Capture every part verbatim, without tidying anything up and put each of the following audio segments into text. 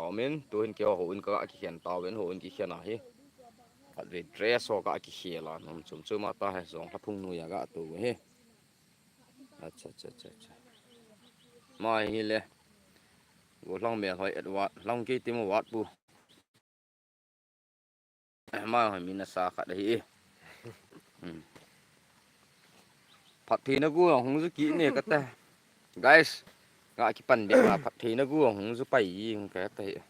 Omin, tuhin keiho houin ka kikhen tauvin, houin kikhen ahi. Khatvei dress ho ka kikhel a, nom chom chom a ta he, jong lha phung noiya ka tou hi. Acha, acha, acha, acha. Mai hi le. Go lang mel hoi Edward, lang kei timo wat bu. Mai hoi mina sa khat hi. Hmm. Phattheina gu hung ju kit ne kate. Guys, nga kipan bek nga phattheina gu hung ju pai hung kate.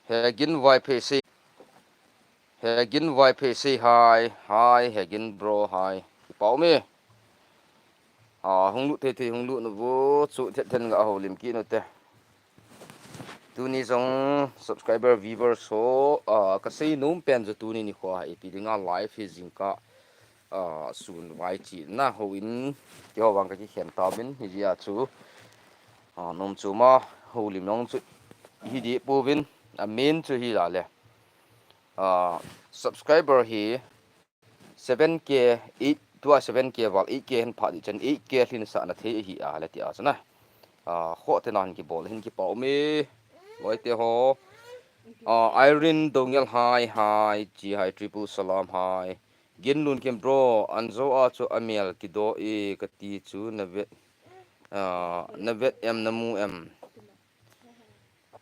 Hegin Vaiphei sei. Hegin Vaiphei sei hi. Hi, Hegin bro hi. Kipa ume. A, hung lut thei thei, hung lut nu vo chu thet then nga houlim kit nu te. Tuni jong subscriber, viewers ho, a, ka sei nom pen chu tuni nikho a ipi dinga live hi jingkah, a, sun vai chi na houin keiho vang ka kikhen tauvin hi jia chu. A, nom chom a houlim nong chu hi di puvin, a, main chu hi la le. A, subscriber hi seven K, eight, tua seven K val eight K hen pha di chan eight K lhin sa na thei hi a le ti a chana. A, kho te nan kibol hin kipa ume. Loi te ho. A, Irene Dongel hi, hi, chi hi, triple salam hi. Ginlun Kim bro, an jo a chu amel kido e kati chu na vet, a, na vet em na mu em.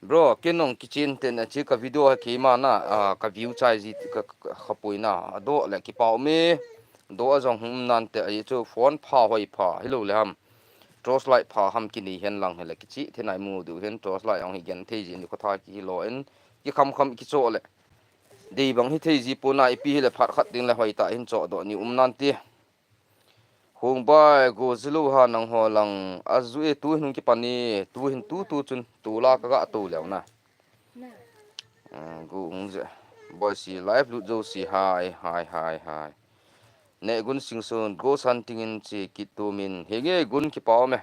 Bro, ken nong kichin ten a chi ka video ha keima na, a, ka view chai ji ka, ka, ka khapui na. A do le kipa ume. Do a jong hum nan te a chu phone pha hoi pha. Hilou le ham. Torch light pha ham kinei hen lang hele kichi. Thenai mu du hen torch light ong hi gen thei ji ni ko tha ki lo en. Ki kham kham ki cho le. Dei bang hi thei ji pona ipi hi le phat khat ding le hoi ta hin cho do ni um nan ti. Hung bai go ji lou ha nang ho lang a ju e tu hin hung kipan ni tu hin tu tu chun tu la ka ga tu leu na. Ah, go hung je. Boi si live lut jo si hi, hi, hi, hi. Ne gun sing sun go san ting in chi kit tu min. He nge gun kipa ume.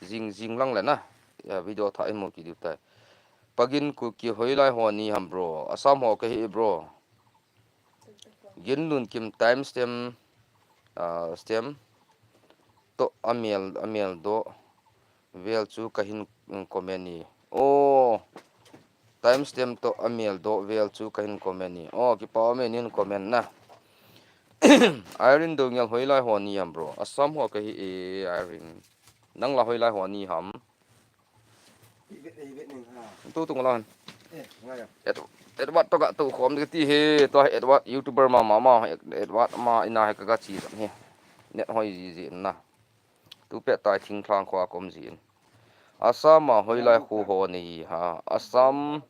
Jing, jing lang le na. Ya, video tha in mu ki diu tai. Pagin Kuki hoilai ho ni ham bro. Assam ho ka hi bro. Ginlun Kim time stamp, ah, stamp. To amel, amel do. Vel chu ka hin, mm, comment ni. Oh. Time stamp to amel do vel chu ka hin comment ni. Oh, kipa ume nin comment na. Irene Dongel hoilai ho ni ham bro. Assam ho ka hi e Irene. Nang la hoilai ho ni ham. Tu tu ngalan. Edward to ga tu khom ti he to Edward YouTuber ma ma ma Edward ma ina he ka ga chi he. Net hoi ji ji na. Tu pe tai thing thlang kho a kom ji in. Assam a hoilai kho ho ni ha. Assam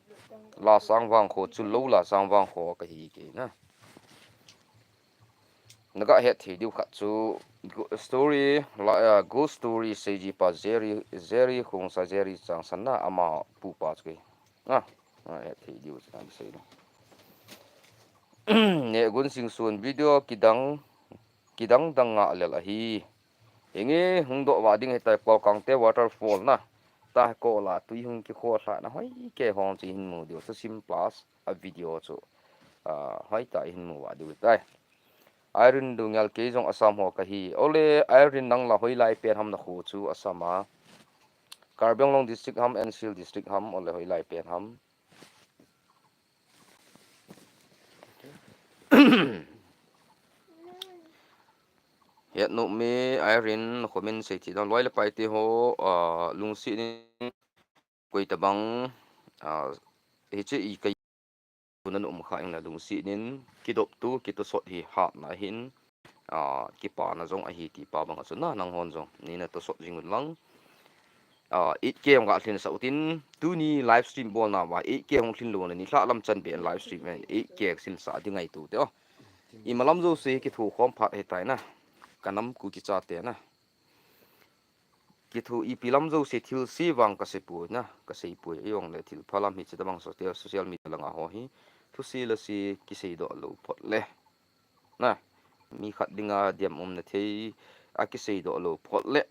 la sang vang kho chu lo la sang vang kho ka hi ke na. Na ga het thei diu khat chu story la, uh, ghost story sei ji pa Jerry, Jerry Khungsa Jerry Changsan na ama pu pa chu ke. Ah, na het thei diu chu na sei na. Ne gun sing sun video kidang, kidang dang nga lel ahi. Enge hung do wa ding he tai Kolkang te waterfall na. Ta ko la tui hung ki kho sa na hoi ke hong chi hin mu diu sa sim plus a video chu. Ah, hoi ta hin mu wa diu tai. Irene Dongel kei jong Assam ho ka hi. Ole Irene nang la hoilai pen ham na khu chu Assam a. Karbi Anglong district ham, N C L district ham, ole hoilai pen ham. Het nu mi Irene comment sei ti dan loi le pai ti ho, ah, lungsi ni koi ta bang, ah, hi che i kai na um kha eng la lungsi nin kidop tu kitosot hi hat na hin, ah, kipa na jong ahi ti pa bang a chu na nang hon jong ni na tosot jing un lang. Ah, eight K hong ka hlin sa utin, tuni live stream bol na wa eight K hong hlin lo na ni hla lam chan be live stream en eight K sin sa ding ai tu te o. I malam jo se ki thu khom phat he tai na. Ka nam ku ki cha te na. Ki thu i pi lam jo se thil si wang ka se pu na, ka se pu i ong le thil pha lam hi che ta bang so te social media la nga ho hi. Thu si la si ki se do lo phot le. Na, mi khat dinga diam um na thei, a kisei do lo phot le.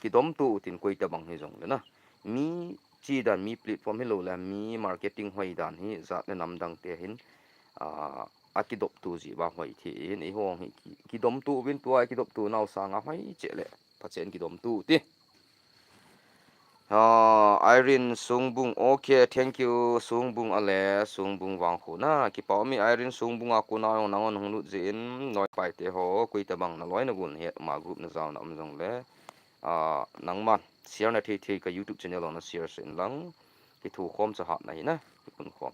Kidom tu utin koi ta bang hi jong le na. Mi chi dan, mi platform hi lo le, mi marketing hoi dan hi, jat le nam dang te hin, a, akidoptu jeh vang hoi thei in, eiho hi ki, kidoptu uvin tua kidoptu nau sanga hoi cheh le, phachen kidoptu ti. Ah, Irene Sungbung, okay, thank you, Sungbung ale, Sungbung vangkho na, kipa um e Irene Sungbung a kona jong nang hung lut jeh in, loi le pai te ho, koi tabang na loi na gol het ma group na jao na um jong le, ah, nangman, share na thei thei ka YouTube channel jong na share sah in lang, kithokhom cha hat na hi na, kipun khom.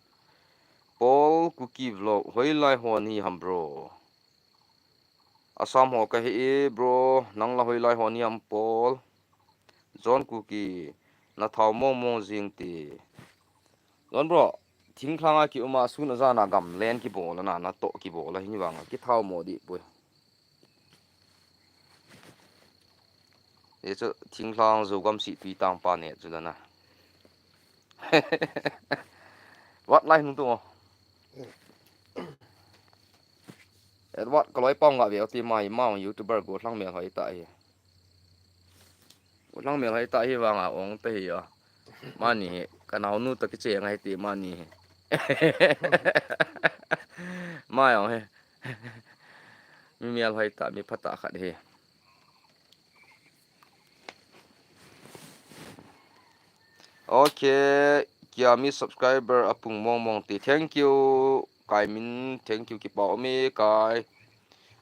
Paul Kuki Vlog, hoilai ho nahi ham bro? Assam ho kahi e bro, nang la hoilai ho nahi ham Paul? John Kuki, na thao mong mong jing ti. John bro, thinglhang a ki um a sun a jan a gamlen kibol a na, natoh kibol a hi ni vang a, kithao mo di poi. Hichu thinglhang Zogam sih tui tang pa ne chu la na. Wat lai nung tu mo. Edward ka loi pau nga ve ti mai ma YouTuber go thlang mel hoi ta hi. Go thlang mel hoi ta hi vang a ong ta hi a. Mani hi, ka naunu ta kiche ngai ti mani hi. Mai ong hi. Mi mel hoi ta, mi pha ta khat hi. Okay, Kiami subscriber apung mong mong ti. Thank you, Kai Min. Thank you, kipa um e Kai.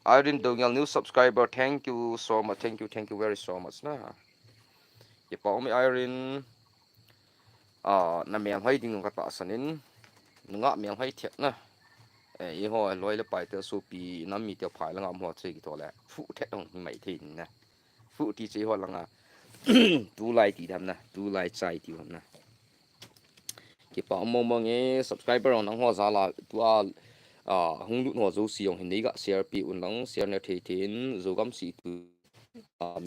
Irene Dongel new subscriber. Thank you so much. Thank you, thank you very so much na. Kipa um e Irene. Ah, na mel hoi ding ka tahsan in. Nunga mel hoi thiat na. Eh, eiho loi le pai te sopi nam mi te phai langa mo che kito le. Fu thiat hong hi mai thei na. Fu ti che ho langa. Tulai ti dam na, tulai chai ti dam na. Kipa um mong mong e, subscriber nang ho jal a, tua, ah, hung lut ho jouse jong hin nei ga share pi un lang, share na thei thei in, Zogam sih tu, ah,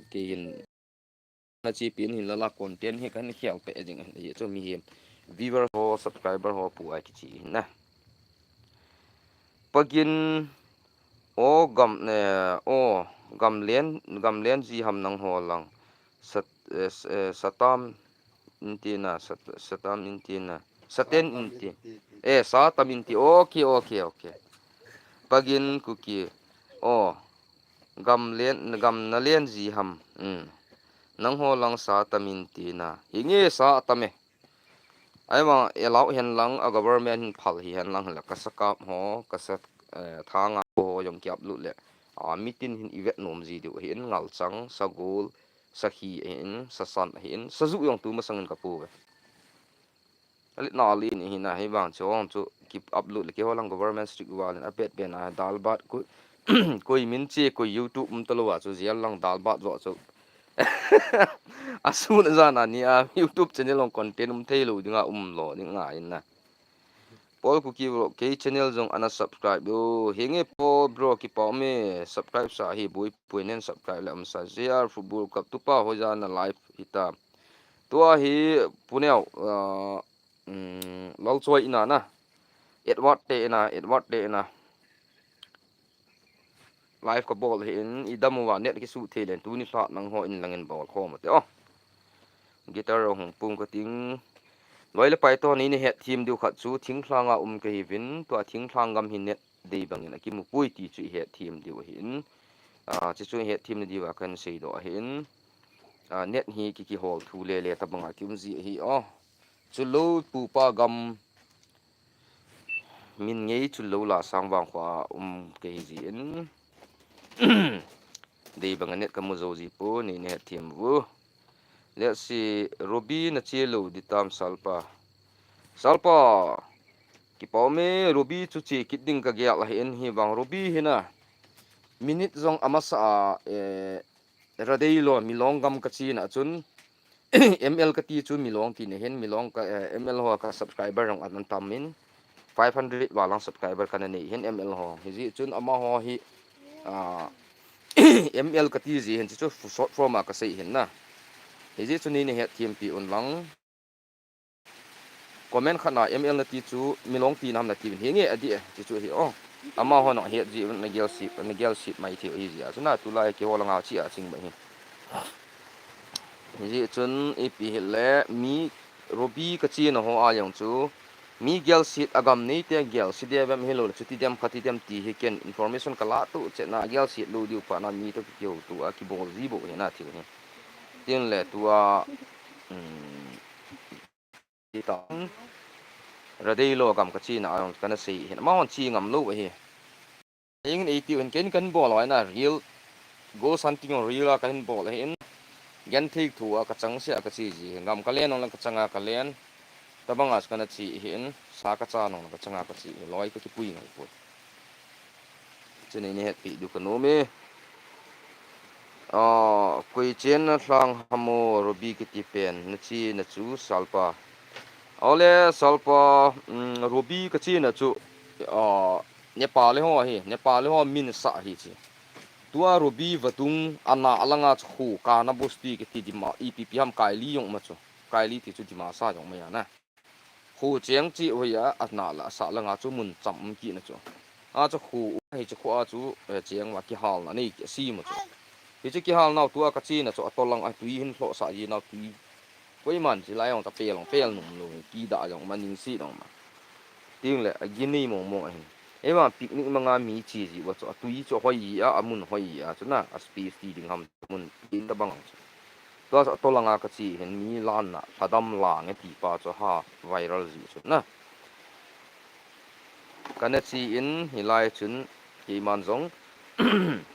kei hin, na che pi in hin la la content hi kan khel pe jing, hi chu mi hin, viewer ho, subscriber ho pu a kichi hin na. Pagin, o gam, eh, o gamlen, gamlen ji ham nang ho lang. Sat, eh, s-, eh, satam inti na, sat, satam inti na. Saten inti. Eh, satam inti. Okay, okay, okay. Pagin Kuki. O gamlen, gam nalen ji ham. Hmm. Nang ho lang satam inti na. Hinge satam e. Ahivang, elau hen lang, a government hin phal hi hen lang, la ka sakap ho, ka sa, eh, thanga ho, jong ki upload le. A, mitin hin i vet nom ji diu hin, ngalchang, sagol, sakhi hin, sasan hin, saju jong tu masang in ka pu ve. Ali na ali ni hin ahivang, chu hong chu ki upload le, keiho lang government strict val in, a bet ben a, dal bat, koi, koi min che, koi YouTube um talou a, chu jel lang dal bat jo chu. Asun a jan a ni a YouTube channel long content um thei lou dinga um lou ding ngai na. Paul Kuki bro, kei channel jong ana subscribe u. Hinge Paul bro kipa um e, subscribe sa hi bui pui nen subscribe le um sa J R Football Club tupa hoja na live hita. Tua hi puneo, ah, um, Lalchoi ina na. Edward te ina, Edward te ina. Live ka bol hi in, i dam uva net kisu thei len, tuni lha nang ho in lang in bol khom te o. Guitar ro hung pung ka ting. Loi le pai to ni ni het thim diu khat chu, thinglhang a um ka hi vin, tua thinglhang gam hi net dei bang in a kimu pui ti chu i het thim diu hi in. A, chu chu i het thim na diu a kan sei do hi in. A, net hi ki ki hol thu le le ta bang a ki um ji hi o. Chu lo pu pa gam min ngei chu lo la sang vang khua um ke hi ji in. Dei bang a net ka mu zo ji pu ni ne thiam vu. Let's see, Ruby na che lo di tam Salpa. Salpa, kipa um e, Ruby chu che kit ding ka gel a hi in hi vang Ruby hi na. Minute jong a masa a, eh, Radei lo, Milong gam ka chi na chun, M L ka ti chu Milong ti na hin, Milong ka, eh, M L ho ka subscriber jong an tam in, five hundred val lang subscriber ka na nei hin M L ho. Hi ji chun ama ho hi, ah, M L ka ti ji hin chu short form a ka sei hin na. Hi ji chun ni ni het thiam pi un lang. Comment khat na M L na ti chu Milong ti nam na ti hin nge a di e, ti chu hi o. Ama ho na het ji na gel sip, na gel sip mai thei hi ji a. Chu na tu lai ki ho langa chi a ching ba hi. Hi ji chun ipi hi le mi Ruby ka chi na ho a jong chu Mi gelset a gam neite gelse diu vem hilou le chuti dem khati dem ti hi ken information kala tu chena gelset lou diu pa na mi to kihou tu a kibol ji bou hi na thil hi. Tin le tua, um, ti ta, Radeilo gam kachena a jong kana sei hin. Amahon che ngam lou ahi. Engin eiti un ken kan bol hoi na reel, ghost hunting reel a kahin bol ahin. Genthei thu a kachang sia kache ji hin. Gam kalen ong lang kachanga kalen. Tabanga kana che hin. Sa kacha nong kachanga kache hi. Loi kakipui ngai poi. Chuni ni hetpi diu kanom e. Ah, koi chen na lhang hamo Ruby kiti pen, na chena chu Salpa. Ole Salpa, um, Ruby kachena chu, ah, Nepali ho hi, Nepali ho min sa hi chi. Tua Ruby vadung ana alanga chu khu kana bosti kiti Dima, ipi pi ham Kaili jong ma chu. Kaili ti chu Dimasa jong ma ya na. Khu cheng chi hoi a, ana la sa langa chu mun cham um kina chu. A chu khu hi chu khu a chu, eh, cheng va kihalna nei ki si ma chu. Hi chu kihalnau tua kachena chu atolang a tui hin lhoh sa ji nau tui. Koiman chi lai jong ta pel long pel num lo, kida jong ma ning si dong ma. Ting le, a gini mong mong ahin. Eima picnic manga mi chi ji va chu, a tui chu hoi a, a mun hoi a, chu na, a space ti ding ham mun tin ta bang chu. Tua chu atolanga kache hin mi lanna, Padam lang e ti pa chu ha viral ji chu na. Kana che in hilai chun keiman jong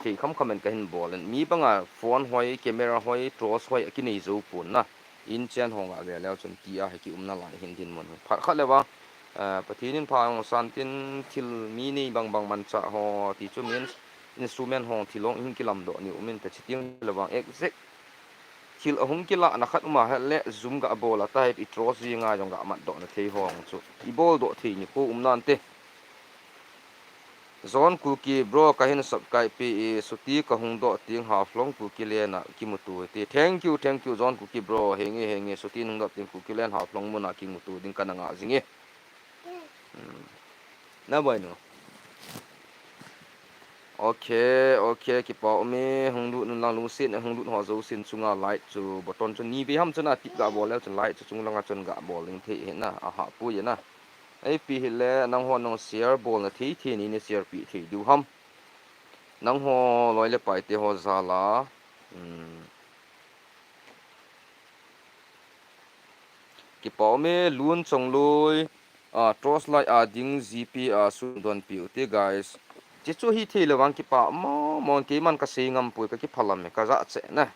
thei kham kham in kahin bol in. Mi banga phone hoi, camera hoi, torch hoi, akinei jou pon na. In chen hong a ve leu chun ti a hi kiumna lai hin dinmun hi. Phat khat le vang, eh, Pathen in pha hong san tin thil mi nei bang bang manchah ho ti chu min instrument hong thil hong hin kilam doh ni um in ta chi ting le vang exact thil ahung kila na khat um a het le zum ga bol a ta het i torch ji nga jong ga mat doh na thei hong chu. I bol doh thei ni ko um nan te. John Kuki bro, kahin subscribe pi e, chuti kahung doh ting Haflong Kuki le na kimuto te. Thank you, thank you, John Kuki bro. Henge, henge, chuti nung doh ting Kuki le Haflong muna kimuto ding kana nga jing e. Hmm. Na boi no. Okay, okay, kipa um e, hung lut nun lang lungset, hung lut ho jousen chunga like chu button chu ni ve ham chun a tip ga bol leu chun like chu chung langa chun ga bol ding thei hi na, a ha pui na. Ei pi hi le nang ho nong share bol na thei thei ni ne share pi thei diu ham. Nang ho loi le pai te ho jal a. Hmm. Kipa um e, Lun Chongloi, ah, torch light a ding G P a sum don piu te, guys. Chi chu hi thei le vang kipa mo, mo keiman ka sei ngam pui ka kiphalam e, ka ja che na.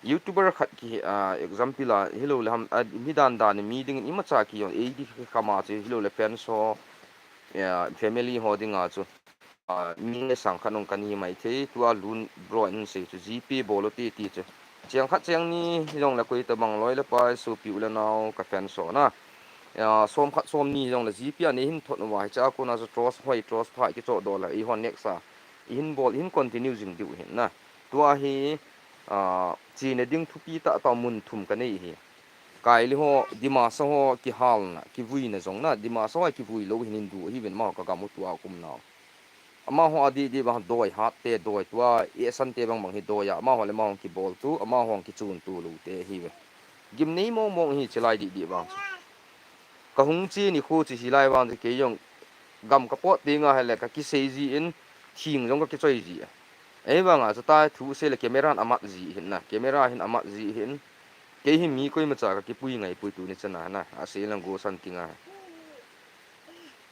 YouTuber khat ki, ah, example a, hilou le ham, ah, mi dan dan mi ding in imacha ki yon, ei di khama chu, hilou le friends ho, ya, family ho dinga chu. Ah, mi nge sang khat nung kani mai thei, tua Lun bro in sei chu G P bol u ti ti chu. Cheng khat cheng ni jong le koi ta bang loi le pai, sopi u le nau ka fan so na. Ya, som khat som ni jong le G P a nei hin thot uva, hicha kona chu torch hoi, torch phai kicho doh le, i hon next a. I hin bol, i hin continue jing diu hin na. Tua hi, ah, chena ding thupi tah tah mun thum ka nei hi. Kaili ho, Dimasa ho, kihalna, kivuina jong na, Dimasa ho kivui lou hin in du hi ven ma ka gam u tua kum nau. Amaho a di di bang doi hat te doi tua, e san te bang bang hi doi a, amaho le amaho kibol tu, amaho kichun tu lou te hi ve. Gimnei mong mong hi chilai di di bang chu. Ka hung chi ni khu chi hilai vang chi kei jong gam ka pot ding a hele ka kisei ji in thing jong ka kichoi ji a. Ei vang a chu tai thu sei le camera in amat ji hin na, camera hin amat ji hin. Kei hi mi koimacha ka kipui ngai pui tuni chana na, a sei lang go san ting a.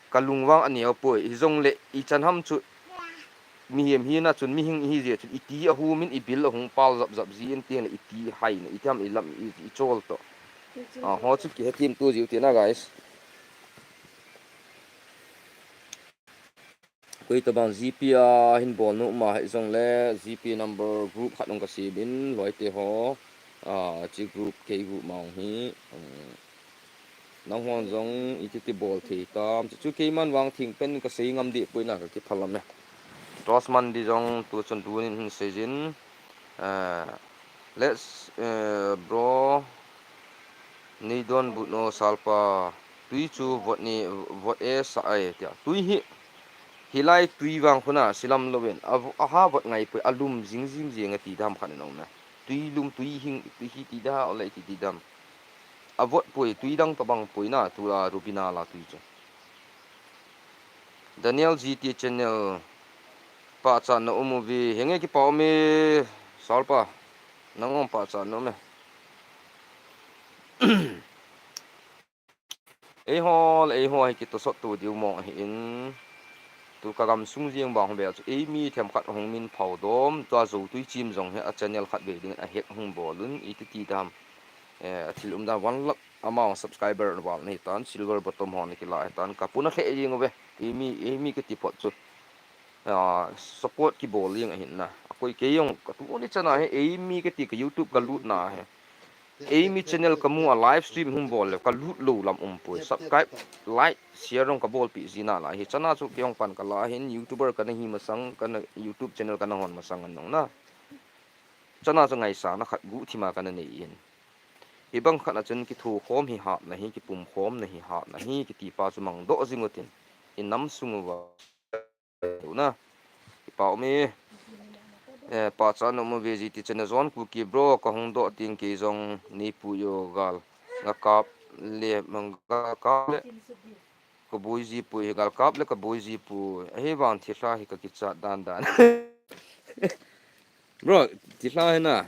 Ka lung vang a neo poi, hi jong le i chan ham chu mihem hi na chun mihing hi je chun i ti a hum in i bil a hung pal zap zap ji in ti le i ti hai na i ti ham i lam i, i chol to. A, ho chu ki he tim tu ji u ti na, guys. Koi tabang G P a hin bol nu ma hi jong le G P number group khat ong ka sim in loi te ho, a, chi group kei group ma ong hi, um, nang hon jong iti ti bol thei tam, chu keiman vang thing pen ka sei ngam di pui na ka kiphalam e. Torch man di jong tu chun tu nin hin sei jin, a, let's, eh, bro, Nei don but no Salpa, tui chu vot ni, vot e sa ai tia. Tui hi, hilai tui vang khuna silam louvin, a, a ha vot ngai pui, a lum jing jing jing a ti dam khan nong na. Tui lum, tui hing, tui hi ti da, ole ti ti dam. avot poi, tui dang tobang poi na, tu la Rubina la tui chu. Daniel G T Channel, pachatna um uve, henge kipa um e, Salpa, nang um pachatna um e. Eiho le eiho hi kitosot tu diu mong ahin, tu ka gamsung jeng bang hung bel chu, eimi themkhat hung min phao dom, tua Zotui Chim jong hi a channel khat ve ding a hack hung bol un, iti ti dam. Eh, a thil um dan one lakh amount subscriber val nei tan, silver bottom hon kila tan, ka puna khe jeng uve, eimi, eimi kiti phot chu. Ah, support kibol jeng ahin na. A koi kei jong ka tu ni chana hi, eimi kiti ka YouTube ka lut na hi. Eimi channel ka mu a live stream hung bol le ka lut lou lam um poi. Subscribe, like, share jong ka bolpi jina la hi. Chana chu kei jong pan ka la hin, YouTuber ka na hi masang, ka na YouTube channel ka na hon masang an nong na. Chana chu ngaisang na khat guhthima ka na nei in. Hibang khat na chun kithokhom hi hatna hi, kipumkhomna hi hatna hi, kiti pa chu mang doh jing utin. I nam sung uva. Na. Kipa um e. Eh, pachatna um uve G T Channel, John Kuki bro, ka hung doh tin kei jong nei pu yo gal. Nga kap le, nga kap le. Ka boi ji poi hi, gal kap le ka boi ji poi. Ahivang thilha hi ka kichat dan dan. Bro, thilha hi na.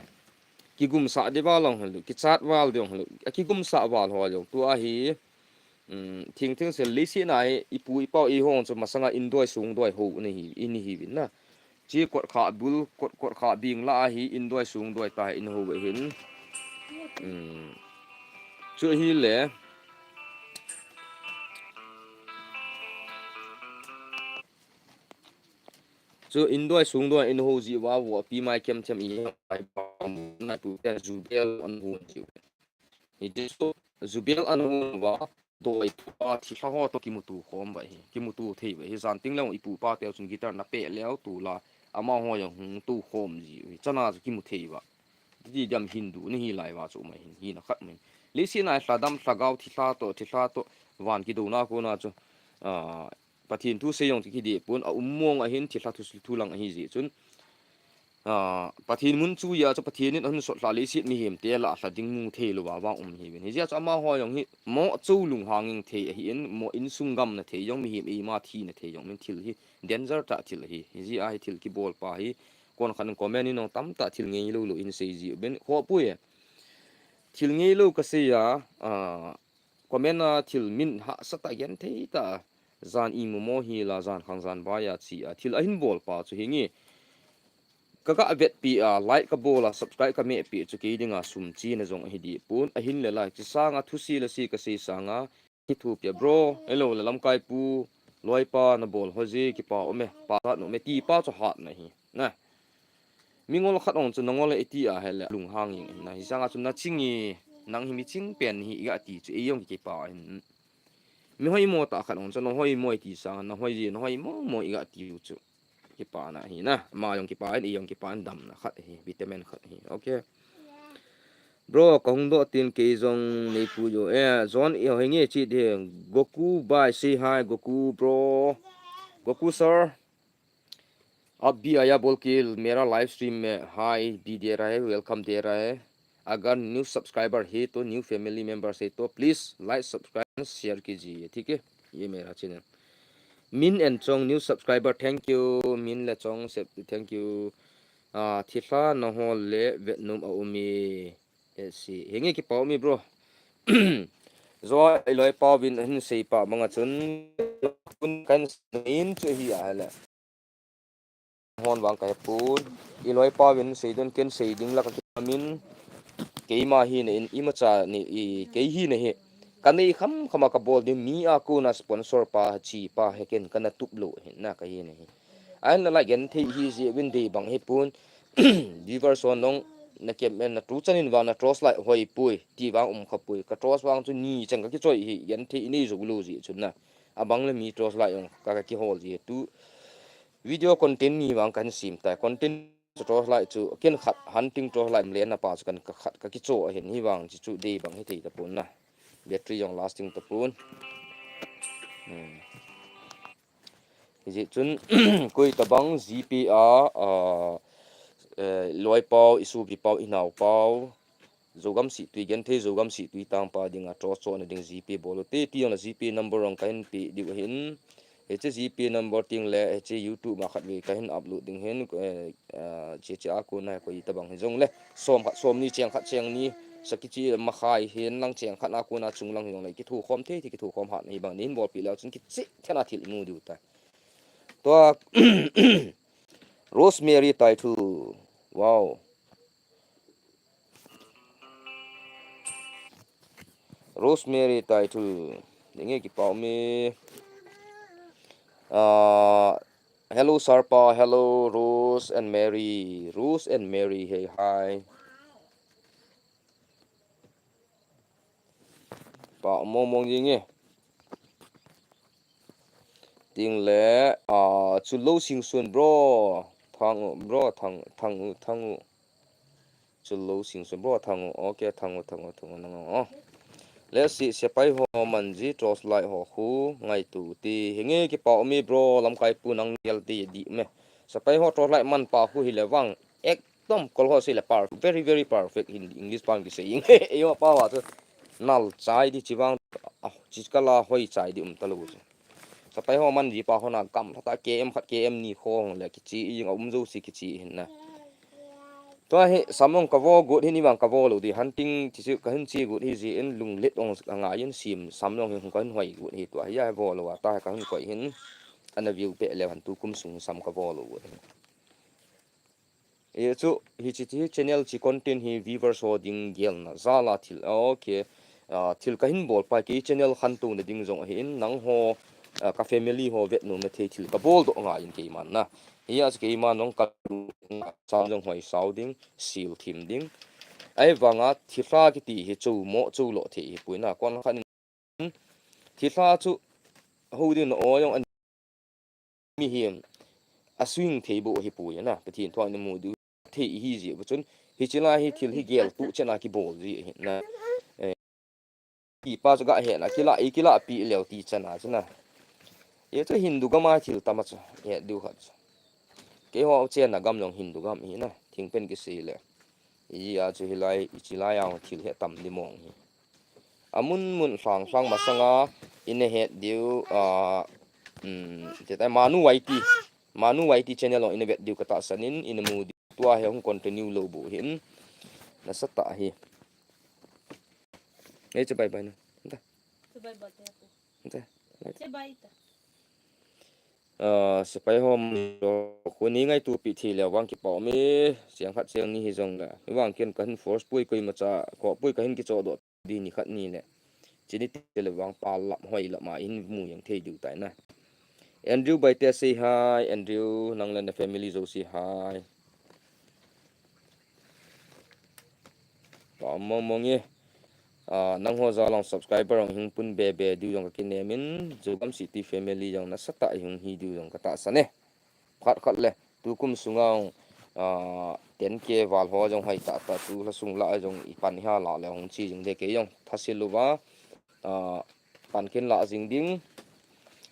Kigumsah di val jong helu, kichat val di jong helu. A kigumsah val ho jong. Tua hi, um, thing thing sel leiset na hi, ipu ipau eihon chu masanga indoi sungdoi ho ni hi, ini hi vin na. Chi kot kha bul, kot, kot kha bing la hi, indoi sungdoi ta hi in ho ve hin. Um, chu hi le. Chu indoi sungdoi in ho ji va vo pi mai kem chem i na tu te Zubel an hu ji. Hi ti chu Zubel an hu va doi tua thilha ho to kimutu khom va hi. Kimutu thei va hi, jan ting leo ipu pa teu chun guitar na pe leo tu la. Amaho jong hung tu khom ji. Chana chu kimu thei va. Ti dam Hindu ni hi lai va chu mai hin. Hi na khat mai. Leiset na lhadam lhagao thilha to, thilha to. Van kido na ko na chu. Ah, Pathen thu sei jong chu kidei pon, a um mong ahin thilha thu, thu lang ahi jeh chun. Ah, Pathen mun chu ya chu Pathen in ahung sot lha leiset mihem te la lha ding mu thei lou va vang um hi vin. Hi jeh chu amaho jong hi mo chu lunghang ing thei ahi in, mo insung gamna thei jong mihem eima thina thei jong min thil hi danger ta thil ahi. Hi jeh a hi thil kibol pa hi kon khan comment in jong tam ta thil ngei lou lou in sei ji ben kho pui. Thil ngei lou ka sei a, ah, comment a thil min hahsa ta gen thei ta. Jan i mo mo hi la jan khang jan bai a chi a thil ahin bol pa chu hi nge. Ka ga vet pi a, like ka bol a, subscribe ka meh pi chu kei dinga sum chi na jong ahi di pon, ahin le like chi sanga thu si la si ka sei sanga, hi thu pia bro, elo le lamkai pu, loipa na bol ho ji kipa um e, pa la no me ti pa chu hat na hi. Na. Mi ngol khat ong chu na ngol e ti a hele lunghang ing na hi sanga chu na ching e, nang hi mi ching pen hi i ga ti chu ei jong kipa hin. Mi hoi mo ta khat ong chu na hoi mo e ti sanga na hoi ji, na hoi mo mo i ga ti chu. Kipa na hi na, ma jong kipa in, i jong kipa in damna khat hi, vitamin khat hi. Okay. Bro, ka hung doh tin kei jong nei pu yo. Eh, John, i hoi nge chi de. Goku, bye, say hi, Goku, bro. Goku, sir. आप भी आया बोल के मेरा live stream में हाय भी दे रहा है, वेलकम दे रहा है। अगर न्यू सब्सक्राइबर है तो, न्यू फैमिली मेंबर्स है तो प्लीज लाइक, सब्सक्राइब, शेयर कीजिए, ठीक है? ये मेरा channel. Min and Chong, new subscriber, thank you. Min le Chong, thank you. Ah, thilha na hol le vetnom a um e. Eh, si, henge kipa um e, bro. Zo i loipa vin hin sei pa manga chun kan in chu hi a le. Hon vang ka he pun. I loipa vin sei don ken sei ding la ka kimin. Keima hi na in imacha ni i kei hi na hi. Ka nei kham khama ka bol ding mi a ko na sponsor pa chi pa he ken ka na tup lo hin na ka hi na hi. Ahin la la gen thei hi ji vin dei bang hi pun. Viewers hon nong na kem na tu chanin vang na torch light hoi pui ti vang um kha pui. Ka torch vang chu ni chang ka kichoi hi gen thei nei zo lo ji chun na. Abang le mi torch light ong ka, ka kihol ji tu. Video content ni vang kan sim ta. Content chu torch light chu ken khat hunting torch light le na pa chu kan ka khat ka kicho a hin hi vang chi chu dei bang hi thei ta pun na. Battery jong lasting ta pun. Hmm. Hi ji chun koi ta bang G P a, a, eh, loi pau, i supi pau, i nau pau. Zogam Sittui, Genthei Zogam Sittui tangpa dinga tro cho na ding GPay bol u te, ti jong le GPay number jong kahin pe diu ahin. Hiche GPay number teng le, hiche YouTube a khat vei kahin upload ding hin, eh, eh, hiche a kona koi tabang hijong le, som khat, som ni, cheng khat, cheng ni, sa kichi makhai hin lang cheng khat a kona chung lang hijong le, kithokhom thei thei, kithokhom hat na hibang, nei hin bolpeh leu chun kicheh thei na thil imu diu tai. Tua, Rosemary Taithu. Wow. Rosemary Taithu. Ding e, kipa um e. Ah, hello Sarpa, hello Rose and Mary. Rose and Mary, hey, hi. Pa mong mong jing e. Teng le, ah, Chulou Singsun bro. Thang u, bro, thang, thang u, thang u. Chulou Singsun bro, thang u. Okay, thang u, thang u, thang u, nang u. Let's see, sepai ho man ji, torch light ho khu, ngaito u te. Henge kipa um e bro, lamkai pu nang gel te di me. Sepai ho torch light man pa khu hile vang. Ek Tom kol ho sei le per-, very, very perfect in English pan kisei ing. Eiho pa va chu nal chai di chi vang, ah, chi kala hoi chai di um talou chu. Sepai ho man ji pa ho na gam lha ta K M khat K M ni kho hong le kichi ing a um jo si kichi hin na. Tua hi sam jong ka vo got hin, i vang ka vo lou di, hunting chi chu ka hin chi got hi ji in lunglet jong a ngai in sim sam jong hi hung ka hin hoi got hi tua hi a vo lou a ta ka hin koi hin ana view pe le han tu kum sung sam ka vo lou got hi. E chu, hichi, hichi channel chi content hi viewers ho ding gelna jal a thil. Okay. Ah, thil ka hin bol pa kei channel khantouna ding jong ahin, nangho, ah, ka family ho vetnom na thei thil ka bol doh ngai in keiman na. Hia chu keiman jong ka sam jong hoi sao ding, sil thim ding. Ahivanga thilha kiti hi chu mo chu lo thei hi pui na. Kon khan thilha chu ho ding na o jong an mihem a swing thei bo hi pui na, Pathen thu a na mu diu thei hi ji bo chun, hichi lai hi thil hi gel tu chena kibol ji hi na. Eh, ti pa chu ga he na, kila, i kila pi leo ti chena chu na. E chu Hindu gam a thil tam a chu, e diu khat chu. Keiho chenna gam jong Hindu gam hi na, thingpen kisei le. Ijeh a chu hilai, hichi lai a thil hi tam di mong hi. Amun mun lhang lhang masanga ina het diu, ah, um, ti tai Manu Y T, Manu Y T channel jong ina vet diu ka tahsan in, ina mu diu tua hi hung continue lou bu hin. Nasatah hi. Ei, chu bye bye na. Anta. Chu bye bye te pu. Anta. Che bye ta. Ah, sepai ho, khu ni ngaito pi thei le vang kipa um e, cheng khat cheng ni hijong le. Hivang ken ka hin force pui koima cha, ko pui ka hin kicho doh di ni khat ni le. Chini te le vang pa lam hoi lam a hin mu jeng thei diu tai na. Andrew Baite say hi, Andrew, nang le na family jouse hi. Pa mong mong e. Ah, nangho jal a subscriber jong hung pun be be diu jong ka kinem in, Zogam City family jong nasatah hung hi diu jong ka tahsan e. Khat khat le, tukum sunga jong, ah, ten K val ho jong hoi tah tah, tu lha sung lah a jong i pan hi a lah le hung chi jing de kei jong, thasil uva, ah, pan ken lah jing ding,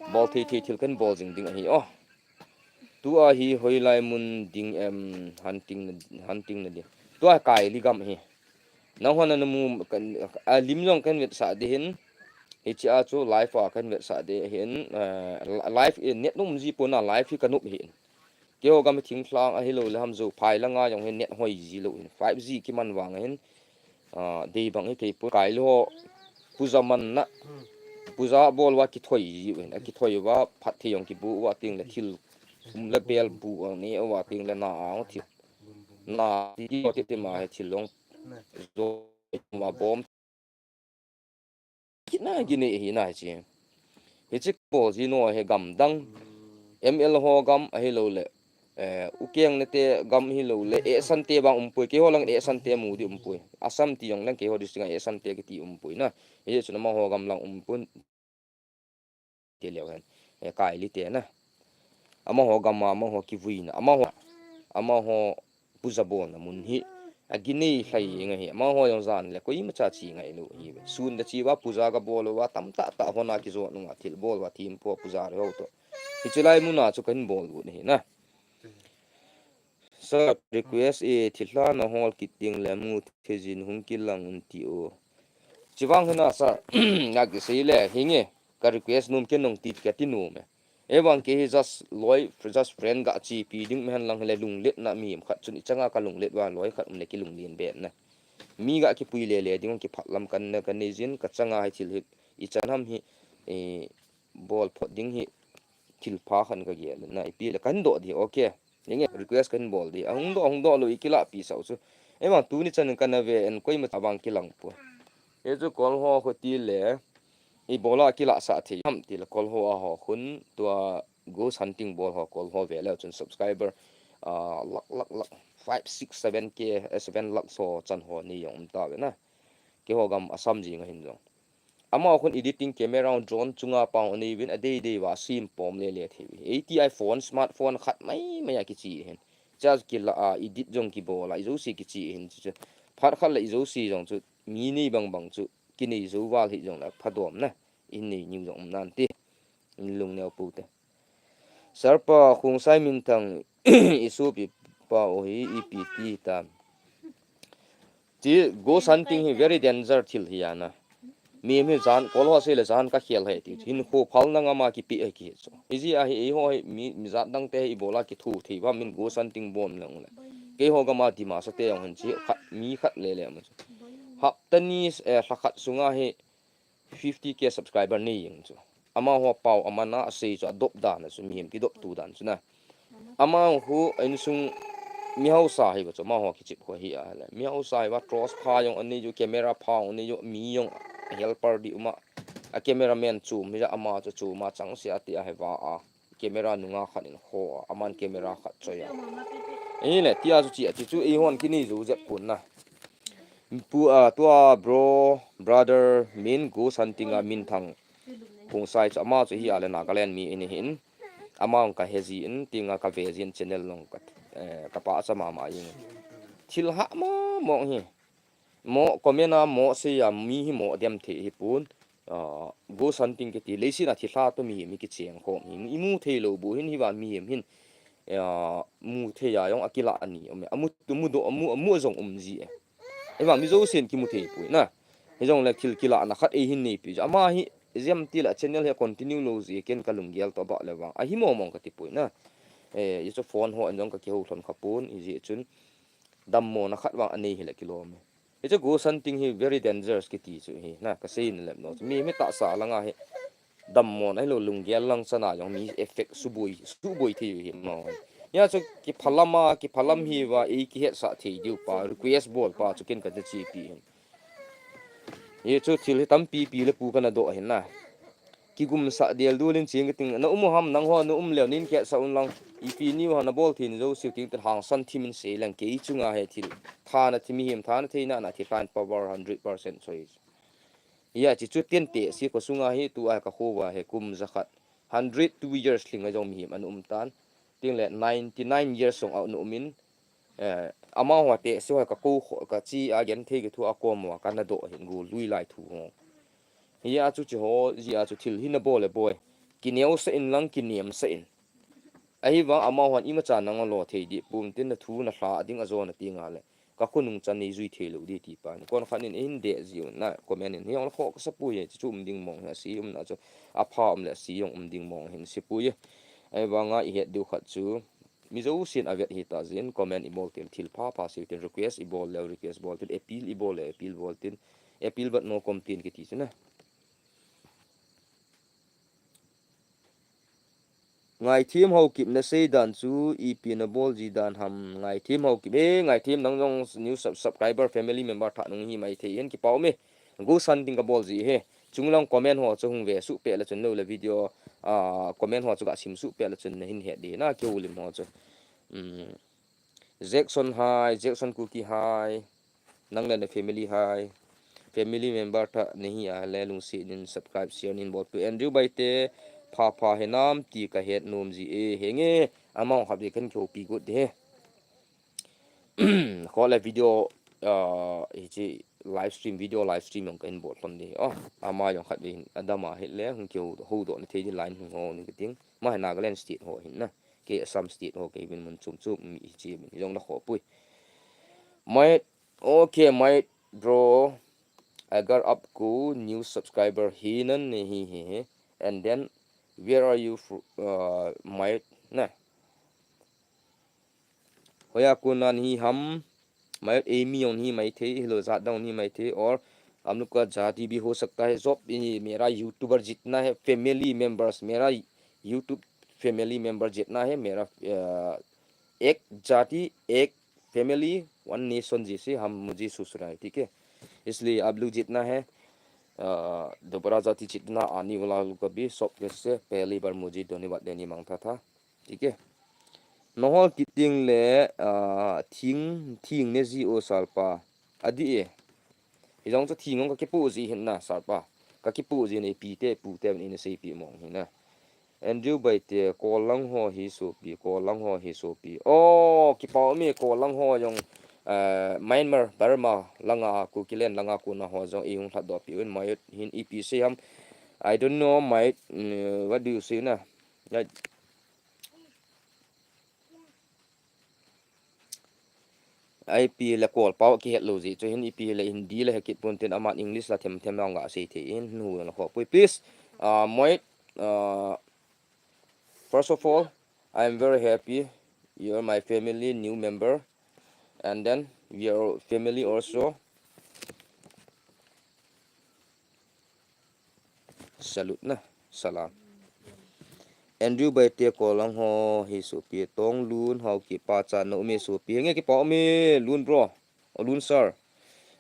bol thei thei thil ken bol jing ding ahi o. Tua hi hoilai mun ding em, hunting na, hunting na ding. Tua Kaili gam hi. Nangho na mu, kan, a lim jong kan vetsah di hin. Hichi a chu live a kan vetsah di hin, eh, li-, live in net um ji pon a live hi ka nop hin. Keiho gam hi thingthang ahilou le ham Zophai langa jong hin net hoi ji lou hin. Five G kiman vang hin. Ah, dei bang hi kei pu Kaili ho puja man na. Puja bol uva kithoi ji u hin. A kithoi uva phatthei jong kibu uva teng le thil um le bel bu ang ne uva teng le na ang thil. Na ti ti ti ma he thil long. Zo ma bom. Kina gine hi na chi. Hichi bol ji no he gam dang. M L ho gam ahilou le. Eh, ukeng ne te gam hilou le. Eh, san te bang um pui. Keiho lang eh, san te mu di um pui. Assam ti jong lang keiho district a eh, san te kiti um pui na. Hichi chu amaho gam lang um pun. Te leu hen. Eh, Kaili te na. Amaho gam a, amaho kivuina. Amaho, amaho puja bolna mun hi. A ginei lhai ngai hi. Amaho jong jan le koima cha chi ngai lou hi ve. Sun da chi uva puja ga bol uva tam tah tah hon a kijo nunga thil bol uva thim po puja re ho to. Hichi lai mun a chu kan bol u ni na. Sir, request e, thilha na hol kit ding le mu thei jin hung kilang un ti o. Chivang hina sir, nga kisei le, hinge, ka request nom ken nong ti ka ti nom e. Evang kei hi just loi, just friend ga chepi ding me hen lang le lunglet na mi khat chun i changa ka lunglet va loi khat um le kilunglen be na. Mi ga kipui le le ding kiphat lam kan na kan nei jin ka changa hi thil hi i chan ham hi, e, bol phot ding hi thil pha khan ka gel na ipi le kan do di, okay. Ninge request kan bol di. Ahung do, ahung do lo i kila pi sau chu. Evang tuni chan kan ve en koima tabang kilang po. E chu kol ho kho ti le i bola kila sa thei ham ti le kol ho a ho khun tua ghost hunting bol ho kol ho ve le chun subscriber, ah, lak, lak, lak, five, six, seven K, eh, seven lakh so chan ho ni jong um ta ve na. Keiho gam Assam jing a hin jong. Ama khun editing camera drone chunga pang u nei vin a dei dei va sim pom le le thei. Eighty iPhone, smartphone khat mai mai a kichi hin. Charge kila a edit jong kibol a i jouse kichi hin chu. Phat khat le i jouse jong chu mi nei bang bang chu kinei jou val hi jong la phadom na. In nei niu jong um nan ti. In lung neo pu te. Sir pa Khongsai Minthang i supi pa o hi ipi ti tam. Ti ghost hunting hi very danger thil hi ana. Mi mi jan kol ho se le jan ka khel he ti. Hin kho phal na ngama kipi he ki so. Iji a hi ei ho hi mi, mi jat dang te hi bola ki thu thei ba min ghost hunting bom lang le. Keiho gama Dimasa te jong hin chi khat mi khat le le ma. Hapta ni, eh, lha khat sunga hi fifty K subscriber nei jeng chu. Ama ho pau ama na sei chu adop dan chu mihem kidop tu dan chu na. Ama hu insung mi hausa hi ba chu ama ho kichip ho hi a le. Mi hausa hi ba cross pha jong anei ju camera pha jong anei ju mi jong helper di uma. A cameraman chu mi ja ama chu chu ma chang sia ti a he va a. Camera nunga khat in kho a, aman camera khat choi a. Ei le, tia chu chi a, ti chu ei hon kini zu jep pun na. Pu a, tua bro, brother, min ghost hunting a Minthang. Khongsai chu ama chu hi a le Nagaland mi in hin. Ama ka he ji in, tinga ka ve ji in channel long ka, eh, ka pa cha ma ma jing. Thil ha ma mong hi. Mo comment a mo sei a mi hi mo dem thei hi pun. Ah, ghost hunting kiti leiset a thilha to mihem hi kicheng khom hi. I mu thei lo bu hin hi van mihem hin. Ah, mu thei a jong a kila ani um e. Amu tu mu do amu, amu jong um ji e. Hi van mi jousen kimu thei pui na. Hi jong le thil kila na khat ei hin nei pi. Ama hi jem ti la channel hi continue lo ji ken ka lunggel to ba le vang. A hi mo mong ka ti pui na. Eh, i chu phone ho an jong ka kihou thlon kha pun i ji chun. Dammo na khat vang anei hi le kilom e. Hichu ghost hunting hi very dangerous kiti chu hi na ka sei na lem no. Mi mi tahsa langa hi dammo na hi lo lunggel lang chana jong mi effect suboi, suboi thei hi mo. Ya chu kiphalam a, kiphalam hi va ei kihetsa thei diu pa, request bol pa chu ken ka chi pi hin. Hichu thil hi tampi pi le pu kana do hin na. Kigumsah del dul in ching ka ting, na um u ham nangho, na um leu nin ketsah un lang, ipi niu ham na bol thei in jouse u ting tin hangsan thim in sei leng kei chunga he thil. Thana thi mihem, thana theina na thi tlan power hundred percent choi. Hia chi chu tente si ko sunga hi tu a ka kho va he kum jakhat. Hundred two years lhing a jong mihem an um tan. Ting le ninety nine years jong a um in, eh, amaho te se ho ka ko kho, ka chi a gen thei ka thu a kom a ka na do hin gu lui lai thu ho. Hia chu chi ho, jia chu thil hi na bol e boi. Kineo sa in lang kinem sa in. Ahi vang amaho ima cha nang lo thei di pum tin na thu na hla ding a jo na ti nga le. Ka khonung chan nei jui thei lo di ti pa. Kon khan in hin de ji un na comment in hi ong kho ka sa pu ye chu um ding mong ha si um na chu. A pha um le si ong um ding mong hin si pu ye. Ahi vang a i het diu khat chu. Mi jousen a vet hi ta jin comment i bol tin thil pha pha si tin request i bol le request bol tin appeal i bol le appeal bol tin appeal but no complain kiti chu na. Ngaithem Haokip na sei dan chu ipi na bol ji dan ham Ngaithem Haokip e Ngaithem nang jong new sub subscriber family member tha nung hi mai thei hen kipa um e. Ghost hunting ka bol ji he. Chunglang comment ho chu hung ve suh peh le chun lo le video, ah, comment ho chu ka sim suh peh le chun na hin het di na keu lim ho chu. Um, Jackson hai, Jackson Kuki hai. Nang le na family hai. Family member tha na hi a le lungset in subscribe share nin bol pu Andrew Baite pha pha he nam ti ka het nom ji e henge among khap di kan keu pi gut de he. Kho le video, ah, hi chi live stream, video live stream jong ka hin bol ton di. Oh, ama jong khat ve hin, adama hi le, hung keu ho do na thei di line hung ho ni ka ting. Ma hi Nagaland State ho hin na. K Assam State ho kei vin mun chom chom mi hi chi min jong na kho pui. Mate, okay, mate, bro. Agar aapko new subscriber hi nahi hai, and then where are you fro-, uh, mate, na? Hoiya kona nahi ham, mate, ei mi jong nahi maithei, hilou jat dang nahi maithei, और हम लोग का जाति भी हो सकता है, सब ये मेरा YouTuber जितना है, family members, मेरा YouTube family member जितना है, मेरा, अ, एक जाति, एक family, one nation जैसे हम, मुझे ससुर है, ठीक है? इसलिए आप लोग जितना है, अ, दोबारा जाति जितना आने वाला लोग का भी सबके से पहली बार मुझे धन्यवाद देने मांगता था, ठीक है? Nahol kiting le, a, thing, thing ne ji o salpa. Adih e. Hijong chu thing ong ka kipu ji hin na, salpa. Ka kipu ji nei pi te, pu te, nei na sei pi mong hin na. Andrew Baite, Kolang ho hi sopi, Kolang ho hi sopi. Oh, kipa um e, Kolang ho jong, eh, Myanmar, Burma, langa, Kukiland langa kona ho jong, i hung lhat doh pi un, mate, hin ipi sei ham. I don't know, mate, mm, what do you say na? Like, ipi le Kawl pao kihet lou ji chu hin ipi le Hindi le hekit pon tin aman English la them them jong ga sei thei in hu na kho pui. Please, uh, mate, uh, first of all, I am very happy. You are my family, new member. And then we are family also. Salute na. Salam. Andrew Baite, Kolang ho hi sopi, Tonglun, Haokip, pa cha na um e sopi. Henge kipa um e, Lun bro. O Lun sir.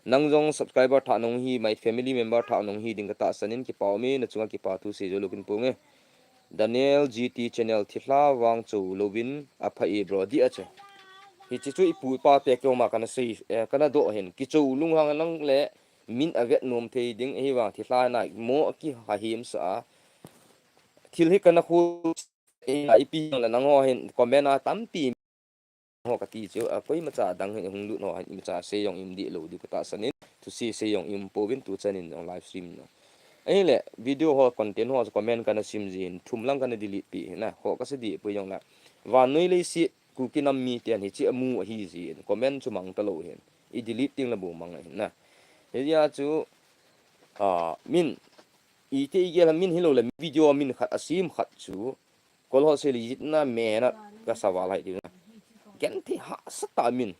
Nang jong subscriber thah nahung hi, my family member thah nahung hi ding ka tahsan in, kipa um e, na chunga kipa thu sei jou lou kin ponge. Daniel G T channel, thilha vang chou louvin apha e bro, dih a che. Hiche chu ipu ipa te koma kana sei, eh, kana doh hin. Kichou lunghang lang le min avet nom thei ding, ahivang thilha na mo akiha him sa a. Thil hi kana khu, eh, ipi jong le nangho hin comment a tampi ho kati chu, a koimacha dang hin hung lut ho hin imacha sei jong im dih lou diu ka tahsan in, thusei sei jong i um pouvin tuchan in jong live stream na. Ahile video ho content ho comment kana sim jin, thum lang kana delete pi na, ho ka sei dih pui jong la. Vannoi leiset Kuki nam miten hiche amu ahi jin, comment chu mang talou hin. I delete ding la bou mang ahin na. Hijeh a chu, a, min, iti igel min hilou le video min khat asem khat chu, Kol ho sei le jitna mehnat ka sa val hai diu na. Genthei hahsa tah min.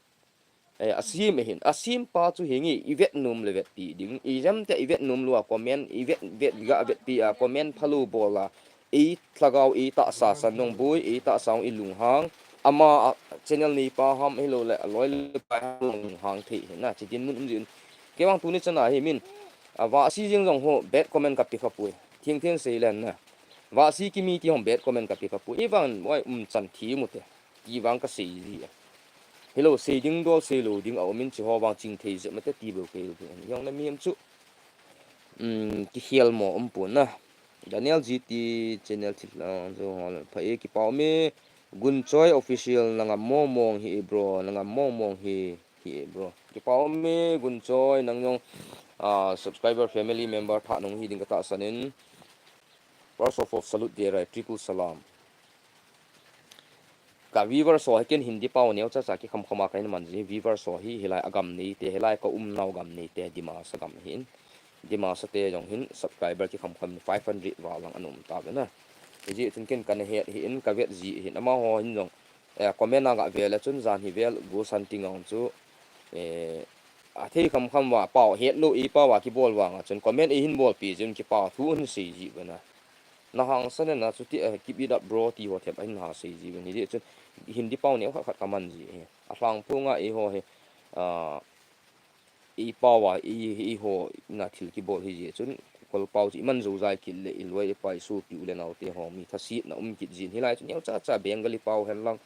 Eh, asem ahin. Asem pa chu hinge i vet nom le vetpi ding. I jam te i vet nom lou a comment, i vet, vet ga vetpi a comment phalou bol a. Ei lhagao, ei tahsa san jong boi, ei tahsa jong i lunghang. Ama a channel neipa ham hilou le, aloi le pai ham lunghang thei hi na. Chi dinmun um jin. Kei vang tuni chan a hi min. A vasi jeng jong ho bad comment ka pe kha pui. Theng theng sei len na. Vasi kimi ti hong bad comment ka pe kha pui. I vang moi umchan thi mu te. Ti vang ka sei ji. Hilou sei ding dol sei lou ding a um in chi ho vang ching thei jep mate ti bou kei lou ding. Jong na mi um chu. Um, kikhel mo um pon na. Daniel G T channel thil lang jo ho le. Pha e kipa um e. Gunchoi Official nangam mong mong hi e bro. Nangam mong mong hi. Hi e bro. Kipa um e Gunchoi nang jong, ah, subscriber family member thah nahung hi ding ka tahsan in. First of all, salute deh rai, triple salam. Ka viewers ho hi ken Hindi pao neo cha cha kikham kham a ka hin man ji, viewers ho hi hilai agam nei te, hilai ka um nau gam nei te, Dimasa gam hin. Dimasa te jong hin subscriber kikham kham five hundred val lang ana um ta ve na. Hijeh chun ken kana het hi in ka vet ji hin amaho hin jong, eh, comment a ga ve le chun jan hi vel go san ting ang chu, eh, athei kham kham va pao het lou i pao va kibol vang a chun comment i hin bol pi jin kipa thu hin sei ji ve na. Na hangsan na chuti, eh, keep it up bro ti ho thep a hin ha sei ji ve ni dih chun Hindi pao neo khat khat ka man ji hi. A hlang phung a i ho hi, ah, i pao a, i, i ho na thil kibol hi ji chun Kol pao chu i man jou jai kit le i loi i pai sopi u le nau te ho mi thasetna um kit jin hilai chun neo cha cha Bengali pao hen lang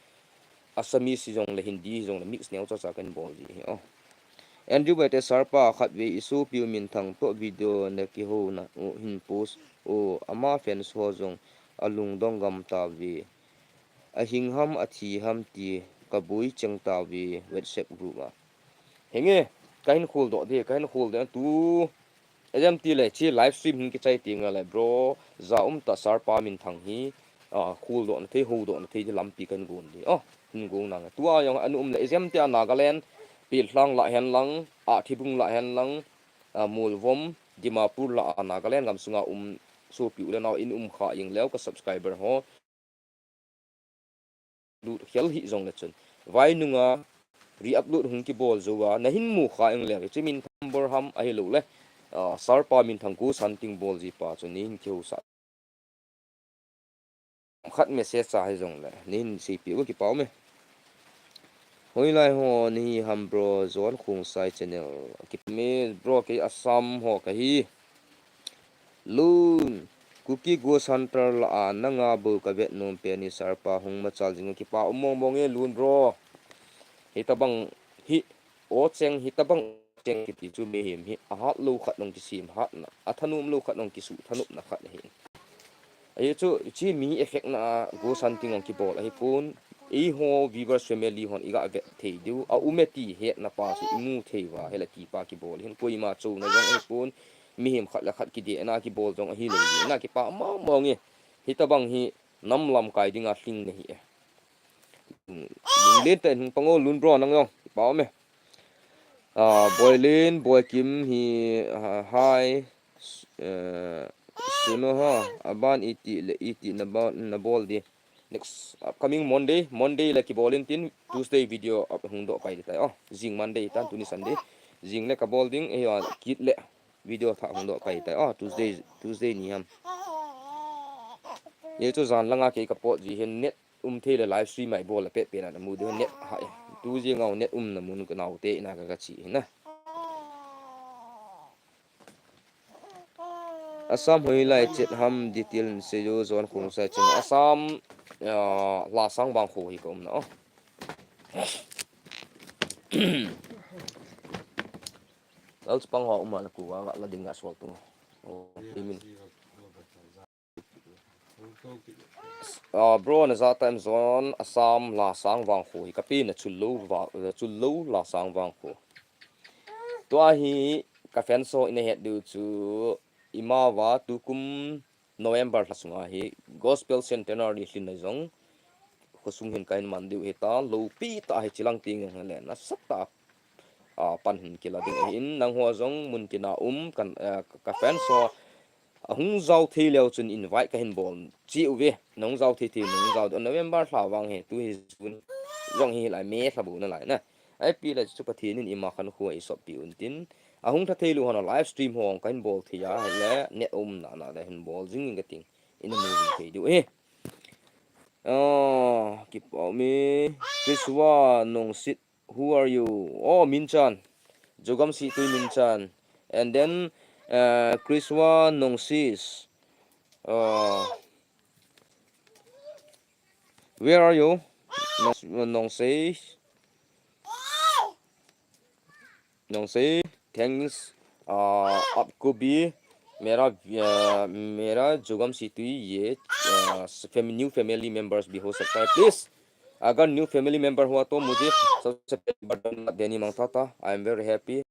Assamese hi jong le Hindi hi jong le mix neo cha cha kan bol ji hi o. Andrew Baite sir pa khat ve i sopi u minthang toh video na kihou na u hin post u ama fans ho jong alungdong gam ta ve. Ahing ham athi ham ti ka boi cheng ta ve WhatsApp group a. Henge, ka hin khol doh de, ka hin khol de tu. Ejam ti le chi live stream hin kichai ti nga le bro, ja um ta sir pa minthang hi. a, khuldohna thei, houdohna thei ti lampi kahin gon di. Oh, hin gon nang. Tua jong ana um le, ijemtia Nagaland, Pilhlang lah hen lang, Athibung lah hen lang, a, Molvom, Dimapur lah a Nagaland gam sunga um sopi u le nao in um kha jing leu ka subscriber ho. Lut khel hih jong le chun. Vai nunga re-upload hung kibol jou a, na hin mu kha jing leu. Hiche minthang bor ham ahilou le, a, Sarpa minthang ghost hunting bol ji pa chu nei hin kihousah. Khat message a hijong le, nei hin seipeh u kipa ume. Hoilai ho nahi ham bro, John Khongsai channel. Kipa ume bro, kei Assam ho kahi. Lun, Kuki Ghost Hunter lah a nanga bou ka vet nom pen e Sarpa, hung machal jing u, kipa um mong mong e Lun bro. Hitabang hi, o cheng hitabang cheng kiti chu mihem hi ahat lou khat nong kisem hatna, athanom lou khat nong kisu thanopna khat ahi. Ahi chu, hiche mi effect na a ghost hunting ong kibol ahipon, eiho viewers family hon iga vet thei diu, a um e ti hetna pa chu imu thei uva, hile ti pa kibol hin koima chouna jong ahipon, mihem khat le khat kidehna kibol jong ahilou, na kipa mong mong e, hitabang hi nam lamkai dinga lhing nahi e. Lunglen tah in hung pang o Lun bro nang jong, kipa ume. Ah, Boilin, Boikim hi, ah, hi, eh, suno ho, aban iti le iti na ba, na bol di. Next upcoming Monday, Monday le kibol in tin, Tuesday video up hung doh pai di tai. Oh, jing Monday tan tuni Sunday. Jing le kabol ding, eh, kit le video thah hung doh pai tai. Oh, Tuesday, Tuesday ni ham. Ye chu jan langa kei kapot ji hin net um thei le live stream a ibol le pet pet na mu diu net ha e. Tu jing a net umna mun ka naote ina ka, ka chi hina. Assam hoilai chet ham detail in seiyo John Khongsai chun. Assam, ah, Lasang vang kho hi ka umna o. Lal chapang ho um a la ku wa la ding a sol tu. Oh, timin. Ah, bro, na ja time zone, Assam, Lasang vang kho hi, ka pi na chul lou va, chul lou Lasang vang kho. Tua hi, ka fans ho ina het diu chu, ima va, tukum November lha sunga hi, Gospel Centenary lhin na jong, khosung hin ka hin man diu hi ta, loupi ta hi chilang ting jong le, na sat ta, ah, pan hin kila ding ahin, nangho jong mun tina um, kan, ah, ka fans ho, ahung jao thei leu chun invite ka hin bol chiu ve. Nahung jao thei thei, nahung jao, November lha vang hi, tu hi June jong hi lai, May lha bou na lai na. Ahi pi le chu Pathen in ima khankho eisoppi un tin. Ahung lha thei lou hon a live stream ho ka hin bol thei a, le net um na na le hin bol jing in ka ting. Ina mu jing thei diu hi. Ah, kipa ume. Kriswa Nongsit. Who are you? Oh, Minchan. Jogam Situi Minchan. And then, uh, Kriswa Nongsis. Uh, where are you? Nong-, Nongsei. Nongsei. Thanks. Uh, आपको भी मेरा, uh, मेरा जुगम सितुई ये, uh, fam-, new family members भी हो सकता है. Please, अगर new family member हुआ तो मुझे सबसे पहले बटन देनी मांगता था. I am very happy.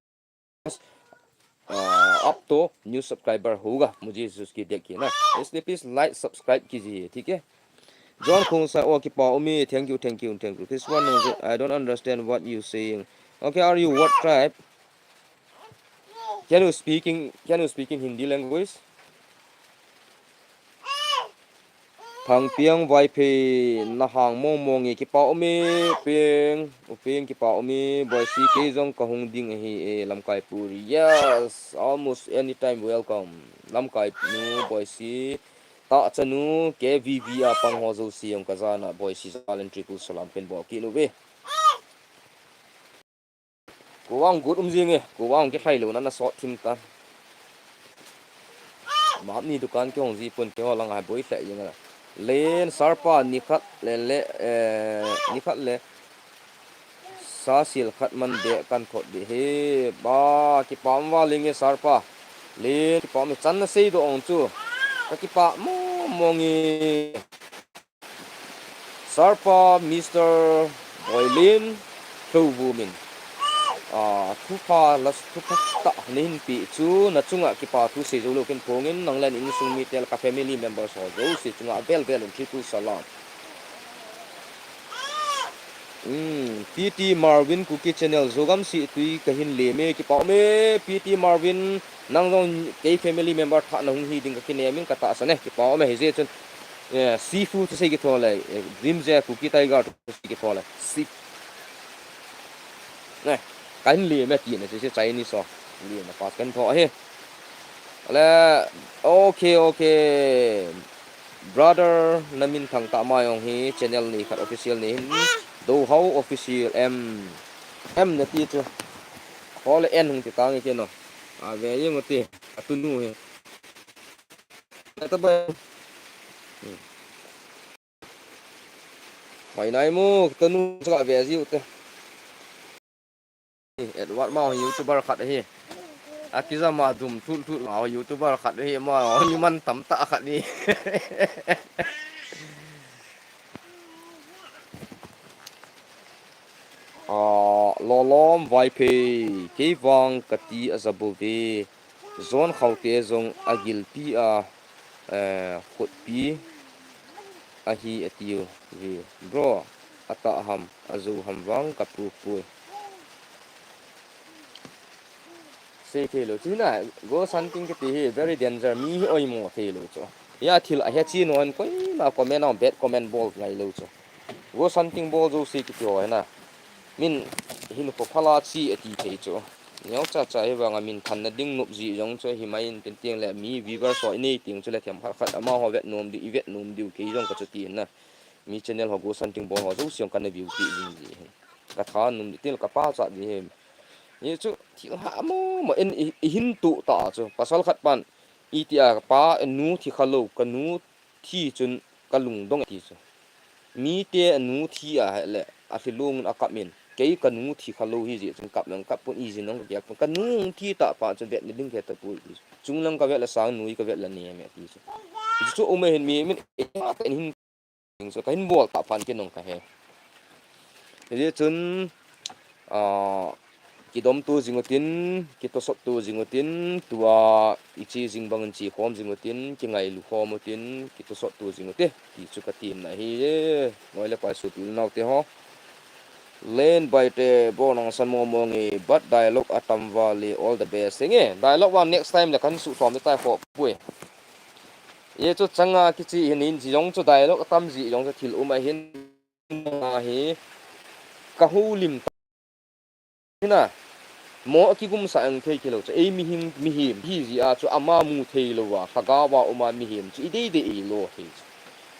Uh, अब तो new subscriber होगा, मुझे उसकी देख के ना. इसलिए please like, subscribe कीजिए, ठीक है? John Khongsai, oh, kipa ume, thank you, thank you, thank you. This one, I don't understand what you saying. Okay, are you what tribe? Can you speaking, can you speak in Hindi language? Thangpiang Vaiphei, na hang mong mong e, kipa ume, Piang, u Piang kipa ume, Boisi kei jong ka hung ding ahi e, Lamkai Puri. Yes, almost anytime welcome. Lamkai nu, Boisi, Tahchanu, K V V a pang ho jouse jong ka jana, Boisi jal in triple salam kahin bol kit uve. Kovang gut um jing e, kovang kilhai lou na na sot thim ta. Map ni dukan kihong ji pon keiho lang a boi lheh jing a. Len Sarpa nikhat le le, eh, nikhat le. Sa sil khat man de kan thot di hi. Ba, kipa um va ling e Sarpa. Len, kipa um e, chan na seidoh ong chu. Ka kipa mong mong e. Sarpa Mister Boilin Thouvumin. A, thupha la, thupha tah nahin peh chu, na chunga kipa thu sei jou lou ken phong in, nang le na insung mite le ka family members ho jouse chunga vel vel in triple salam. Hmm, P T Marvin Kuki Channel, Zogam Sihtui kahin lem e, kipa um e, P T Marvin, nang jong kei family member thah na hung hi ding kakinem in katahsan e, kipa um e, hijeh chun, eh, Sifu chu sei kitho le, eh, Dream J Kuki Tiger chu sei kitho le, Sif-, ne, kahin lem e tina chu, chu Chinese ho, lem a pass kahin tho ahi. Ale, okay, okay. Brother, na minthang tah mai jong hi channel ni khat official ni hin. Dohao official M. M nati chu. Ho le N hung ti tange kei no. A ve jeng uti. Atunu hi. Nata bai. Hmm. Mai nai mu, tanu chu ka ve ji ute. Edward ma ho YouTuber khat ahi. Akijam a dum thul thul ma ho YouTuber khat ahi, ma ho mi mantam tah khat ahi. Ah, Lolom Vaiphei, kei vang kati aja bou ve. John Khaute jong agilpi a, eh, khutpi ahi atiu ve. Bro, atah ham, ajou ham vang kapu pui. Sei thei lou chu hina, ghost hunting kiti hi very danger, mi hi oimo thei lou chu. Hia thil ahe chi non koima comment a bad comment bol ngai lou chu. Ghost hunting bol jouse kiti ho hina. Min hin ko phala chi ati thei chu. Neo cha cha hi vang a min thanna ding nop ji jong chu hi mai in tin tiang le mi viewers ho inei ting chu le them khat khat amaho vet nom diu, i vet nom diu kei jong ka chu ti na. Mi channel ho ghost hunting bol ho jouse jong kana view ti jing ji hin. Ka tha num di til ka pa cha di hin. Ni chu thil ha mo mo en i, i hin tu ta chu. Pasal khat pan i ti a pa nu thi kha lou, ka nu thi chun ka lungdong ti chu. Mite nu thi a le a thi lung a kap min. Kei ka nu thi kha lou hi ji chun kap lang kap pun i jin nong ka pun. Ka nu thi ta pa chu vet ni ding ke ta pu ti chu. Chung lang ka vet la sang nui ka vet la ni me ti chu. Chu chu um hin mi min e ta hin Ding chu ka hin bol ta phan kinong ka he. Hijeh chun, ah, kidom tu jing utin, kitosot tu jing utin, tua i chi jing bang in chi khom jing utin, kingailu khom utin, kitosot tu jing ute, ti chu ka tin na hi, eh, noi le pai supi nau te ho. Len bai te, bo nang san mo mo nge, but dialogue atam vale, all the best. Nge, dialogue vang next time le kan su tom te tai kho pui. Ye chu changa kichi hin in ji jong chu dialogue atam ji jong chu thil um a hin a hi ka hu lim ta hina mo a kigumsa ang thei kilo chu ei mihing mihem hi ji a chu ama mu thei lo a ka ga wa uma mihem chu i dei dei ei lo thei chu.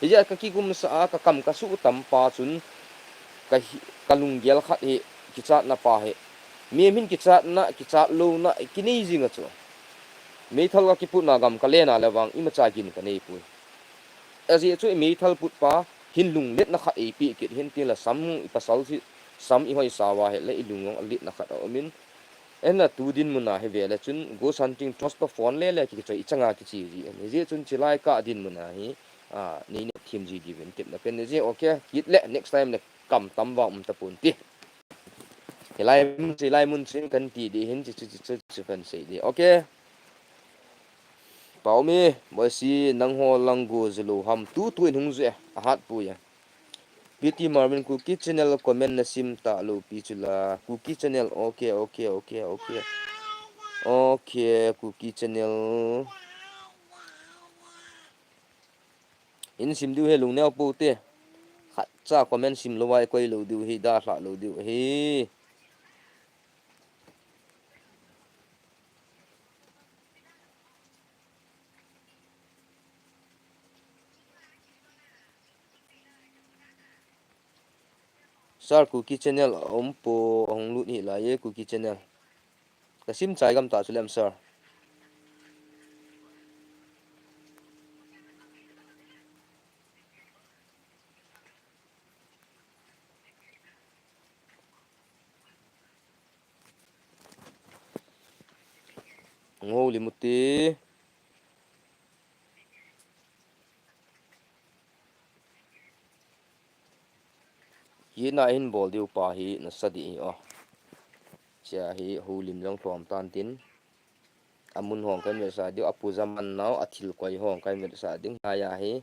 Hi ja ka kigumsa a ka kam ka su tam pa chun ka hi, ka lunggel khat hi kichatna pa hi. Mi min kichatna, kichat lo na, kinei jing a chu. Meithal ka kiputna gam ka lena le vang, imacha gin ka nei pui. Ajeh chu i meithal put pa, hin lungletna khat ei pi kit, hin ti la sam i pasal si, sam i hoi sa wa he le i lung jong a letna khat a um in. En la tu din mun a hi ve le chun, ghost hunting trust pa phone le le ki choi i changa kichi ji. En jeh chun chilai ka din mun a hi, a, ni ne thim ji di ven tip na pen ne je, okay, kit le next time le kam tam vang um ta pun ti. Hilai mun chu, hilai mun chu kan ti di hin chu, chu, chu, chu, chu kan sei di. Okay. Paomi, Boisi, nangho lang go zulu ham tu tu in hung zu e, ahat pu ya. P T Marvin Kuki channel comment na sim ta lo pi chu la. Kuki channel, okay, okay, okay, okay. Okay, Kuki channel. In sim diu he lungneo pou te. Khat cha comment sim lou vai koi lou diu he, da hla lou diu he. Sir, Kuki channel a um po, ahung lut hi lai e, Kuki channel. Ka sim chai gam ta chu lem, sir. Ngo limuti. Hi na hin bol diu pa hi na sa di hi o. Chia hi holim jong lhom tan tin. Amun hong kan vetsah diu, apuja man nau, athil koi hong kan vetsah ding. Haya hi,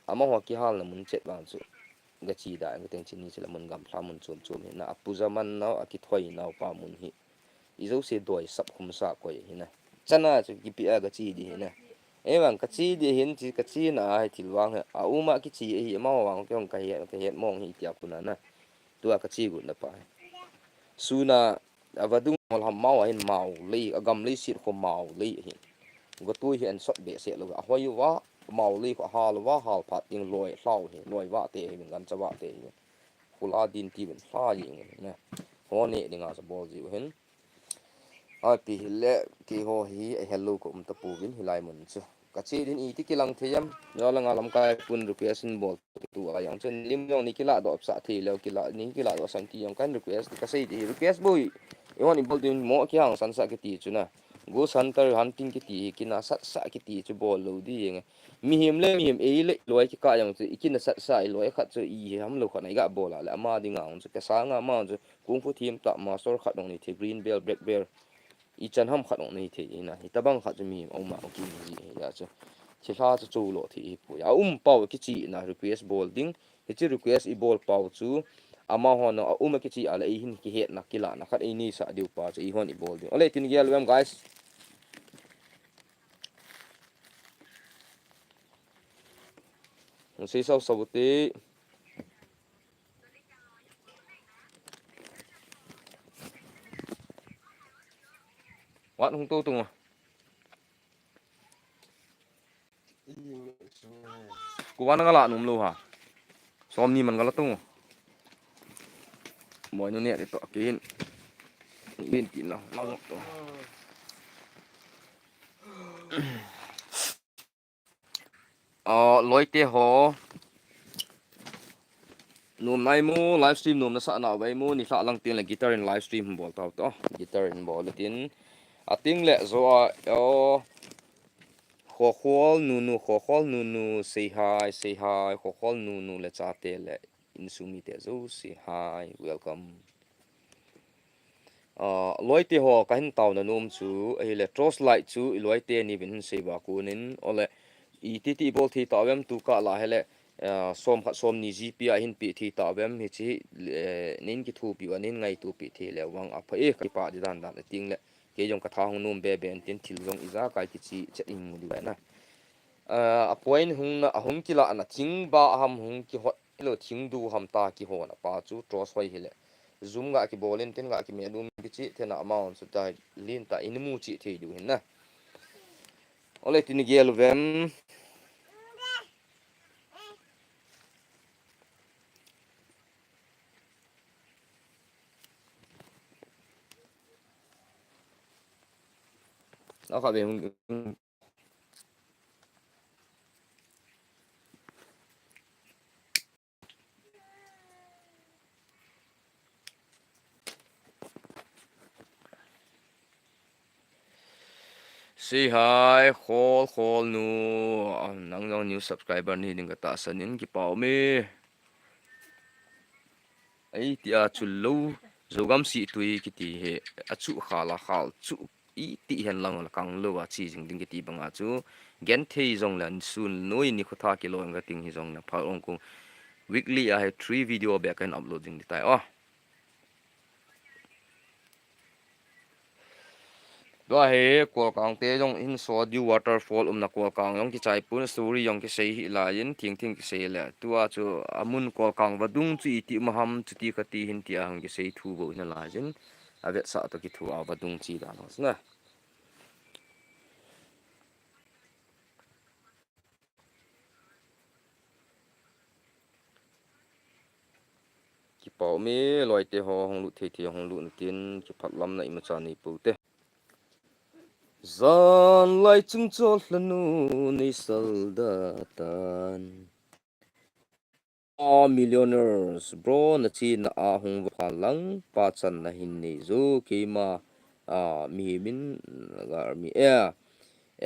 amaho kihalna mun chet vang chu. Gachi da, gateng chini chila mun gamla mun chom chom hi na, apuja man nau, akithoi nau pa mun hi. Ijouse doi sap khum sa koi hi na. Chana chu kipi a gachi di hi na. Ei vang kachi di hin chi kachi na a hi thil vang hi. A uma kichi hi, amaho vang kihong kahet, kahet mong hi tia kuna na. Tua kachi gun na pa hi. Suna, avadung hol ham mau ahin mau lei, agam lei sit kho mau lei ahin. Gotui hi an sot be se lo, ahoi uva, mau lei kho hal uva, hal phat ding loi hlau hi, loi va te hi, gan cha va te hi. Khula din ti ben hla jing hi na. Ho ne dinga sa bol jiu hin. Api hile, keiho hi, a hello ko um ta pu vin hilai mun chu. Kachi din iti kilang thei em, jo langa lamkai pun request in bol tu a jong chun lim jong ni kila doh sa thei leu kila, ni kila doh sang ti jong kan request kasei ti request boi. Ihon ibol din mo kihang san sa kiti chu na. Ghost hunter hunting kiti hi kina sat sa kiti chu bol lo di jeng. Mihem le mihem ei le loi kika jong chu ikina sat sa i loi khat chu i ham lo khat na i ga bol a le ama dinga jong chu kasa nga ma jong chu kung fu thim ta master khat jong ni thei green belt, black belt. I chan ham khat ong nei thei hi na, hitabang khat chu mi auma ong ki ji hi ya chu. Thilha chu chu lo thei hi pu ya. Um pau kichi na request bol ding. Hichi request i bol pau chu. Amaho na a um kichi a le ei hin kihetna kilahna khat ei nei sa diu pa chu eihon i bol ding. Ole tin gel vem guys. Sei sau sau ti. Wat hung tu tung. Ku wan nga la num lo ha. Som ni man nga la tung. Moi nu ne to kin. Bin tin lo. Lo to. Ah, loite ho. Nom nai mo, live stream nom na sa na vai mo, ni sa lang tin le guitar in live stream bol tau to. Guitar in bol tin. A ting le zo a, o. Khokhol nunu, khokhol nunu, say hi, say hi, khokhol nunu le chate le insung mite jouse hi, welcome. Ah, loite ho kahin tauna nom chu, ahile torch light chu i loite ni vin hin sei ba kunin, ole i titi bol thei ta vem tu ka la hele, ah, som khat som ni G P a hin pi thei ta vem hi chi, eh, nin kithupi va nin ngaitupi thei le vang a pha e ka pa di dan dan ting le. Kei jong ka tha hung nom be be an tin thil jong i ja kai kichi chet in mu di na. Ah, a point hung na, a hung kila na thing ba ham hung kihot lo thing du ham ta kihona pa chu torch hoi hile. Zum ga kibol in tin ga kime dum kichi thena amount chu ta lin ta in mu chi thei du hin na. Ole tin gel vem. Akha ve hung Say hi, khol, khol nu. Ah, nang jong new subscriber ni ding ka tahsan in kipa um e. Ei, tia chu lo, Zogam si tui kiti he, a chu khala khal chu, i ti hen lang la kang lo a chi jing ding kiti banga chu, gen thei jong le an sun noi ni khotha kiloi nga ting hi jong na phal ong kung weekly a he three video bek kan upload jing di tai o. Tua hi Kolkang te jong in so diu waterfall umna Kolkang jong kichai pun story jong kisei hi lai in thing thing kisei le. Tua chu amun Kolkang vadung chu iti maham chuti kati hin ti ahung kisei thu bo in lai in. A vetsah to kithu a vadung chi dan ho sna. Kipa um e, loite ho hung lut thei thei hung lut na tin, kiphat lam na imacha nei po te. Jan lai chung chol lanu nei sal da tan. Ah, millionaires, bro, na chi na a hung va pha lang, pa chan na hin nei jo, keima, ah, mi min, gar mi, eh,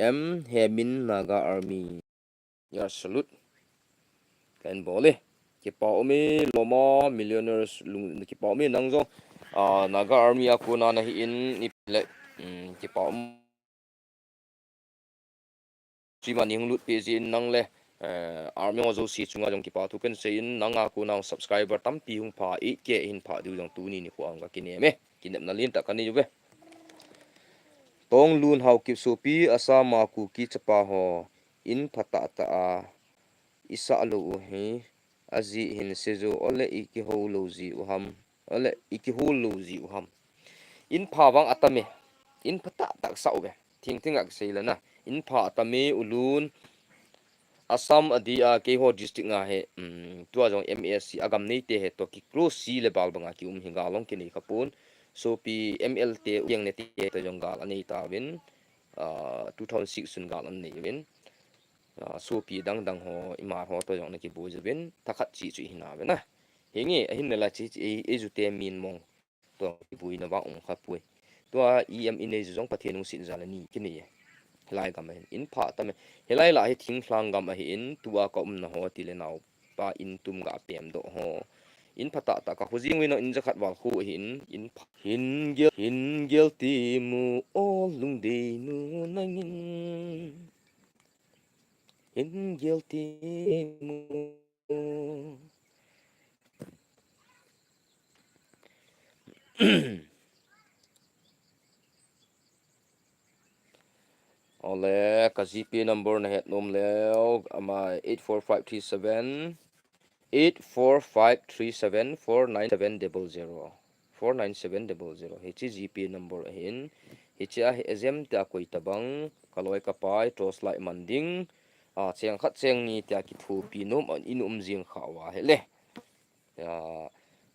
em, he min, Naga Army. Ya, salute. Kan bol e. Kipa um e, loma, millionaires, lung, kipa um e, nang jong. Ah, Naga Army a kona nahi in, ipi le, um, kipa um. Stream a nei hung lut peh jeh in nang le, eh, Army ho jouse chunga jong kipa thu kahin sei in, nang a kona hung subscriber tampi hung pha, eight K hin pha diu jong tuni nikho a hung ka kinem e. Kinepna lentah kanei uve. Tonglun Haokip sopi, Assam a Kuki chapa ho, in phatah tah a, i sah lou u hi, ajeh hin sejo ole i kihou lou ji u ham, ole i kihou lou ji u ham. In pha vang atam e, in phatah tah sah uve. Thingthing a kisei le na. In pha atam e, ulun. Assam a dia keiho district nga hi, um, tua jong M A C a gam neite hi toh ki close si le bal banga ki um hi gal jong kinei khapon. Sopi M L te u jeng ne te toh jong gal anei tauvin. Ah, two thousand six sun gal anei uvin. Ah, sopi dang dang ho, ima ho toh jong ana kiboi uvin, thakhat chi chu ihi nauve na. Hinge, ahin nala chi, chi, ei, ei jute min mong toh kiboina vang um khapoi. Tua i em inei jong Pathen lungset jal a nei kinei e. Hilai gam ahin, in pha tam e. Hilai lah hi thinglhang gam ahin, tua ka umna ho ti le nao pa in tum ga pem doh ho. In phatah tah ka khu jing uvin, in jakhat val khu ahin, in pha-, hin gel, hin gel ti mu o lungdeinu nangin. Hin gel ti mu. Ole, ka G P number na het nom leu, ama eight four five three seven, eight four five three seven, four nine seven double zero. Four nine seven double zero. Hiche G P number ahin. Hiche a hi exam te a koi tabang, ka loi ka pai, torchlight man ding. Ah, cheng khat cheng ni te a kithopi nom, in um jing kha uva hile. Ah,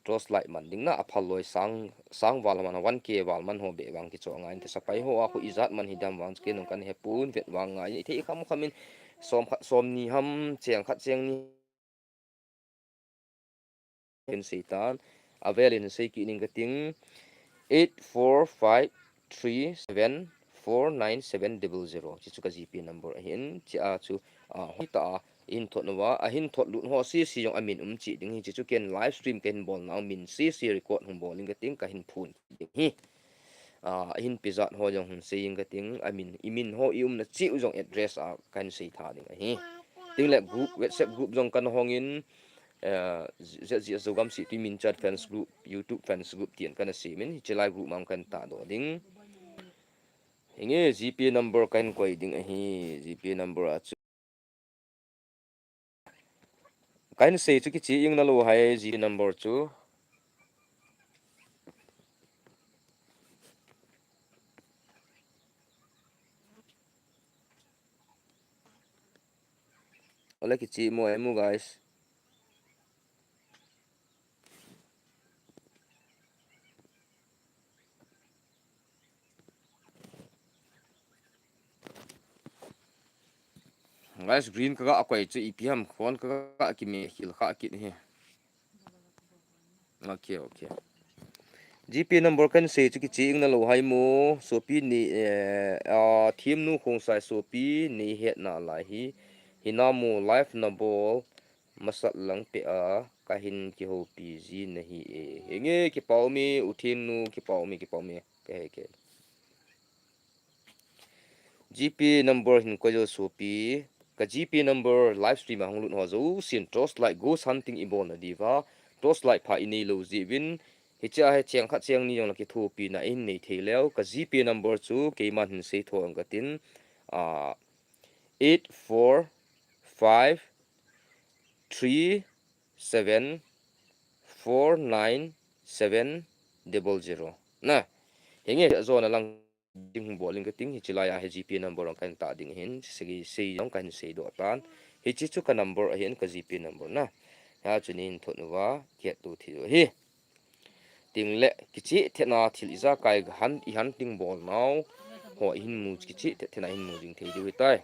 torchlight man ding na, aphal loi sang, sang val man, one K val man ho be vang kicho ngai, te sapai ho a khu ijat man hi dam vang, chu kei nung kan hepon, vet vang ngai, ithei kham kham in, som khat, som ni ham, cheng khat cheng ni Ken seitan, avel in sei kit ning kating, eight four five three seven four nine seven double zero. Hiche chu ka G P number ahin, hiche a chu, ah, hoi ta a, ahin thot uva, ahin thot lut ho sese jong amin um cheh ding ahi, hiche chu ken live stream kahin bol nau min sese record hung bol ning kating, kahin phon ding ahi. Ah, ahin pe jat ho jong hung sei ing kating, amin, i min ho i umna cheh u jong address a kahin sei tha ding ahi. Tin le group, WhatsApp group jong kana hong in, eh, Z Z Zogam Seitwi Minchat fans group, YouTube fans group tin kana sem in, hiche lai group mang kahin tahdoh ding. Hinge G P number kahin koi ding ahi, G P number a chu. Kahin sei chu kiche ing nalou hai G P number chu. Ole kiche mo emo guys. Guys, green kaga koi chu ipi ham khon kaga kime khel kha kit hi. Okay, okay. G P number kahin sei chu kiche ing nalou hai mo, sopi ni, eh, ah, themnu Khongsai sopi ni hetna lai hi, hina mo live nabol masat lang peh a, kahin kihoupi ji nahi e. Hinge kipa um e, u themnu, kipa um e, kipa um e. Ke, ke. G P number hin koi jo sopi, ka G P number live stream a hung lut ho jousen torchlight ghost hunting i bolna diuva, torchlight pha i neilou jeh uvin, hiche a hi cheng khat cheng ni jong la kithopina in nei thei leu, ka G P number chu keiman hin sei tho ang katin, ah, eight four five three seven four nine seven double zero. Na, hinge jona lang ding hung bol ing kating, hiche lai a hi G P number jong kahin tah ding ahin, sei, sei jong kahin seidoh tan. Hiche chu ka number ahin, ka G P number na. Hiche chu nei hin thot uva, kihet to thei u ahi. Tin le, kiche thetna thil ijakai han, i hunting bol nau ho i hin mu, kiche thet, thetna hin mu jing thei diu ahitai.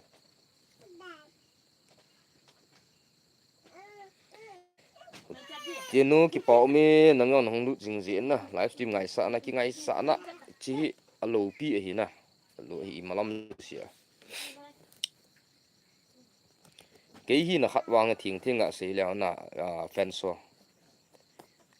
Tinu kipa um e, nang jong nahung lut jing jeh in na, live stream ngaisahna, kingaisahna, hiche hi aloupi ahi na, alou hi imalam sia. Kei hi na khat vang a thing thing a sei leu na, ah, fans ho.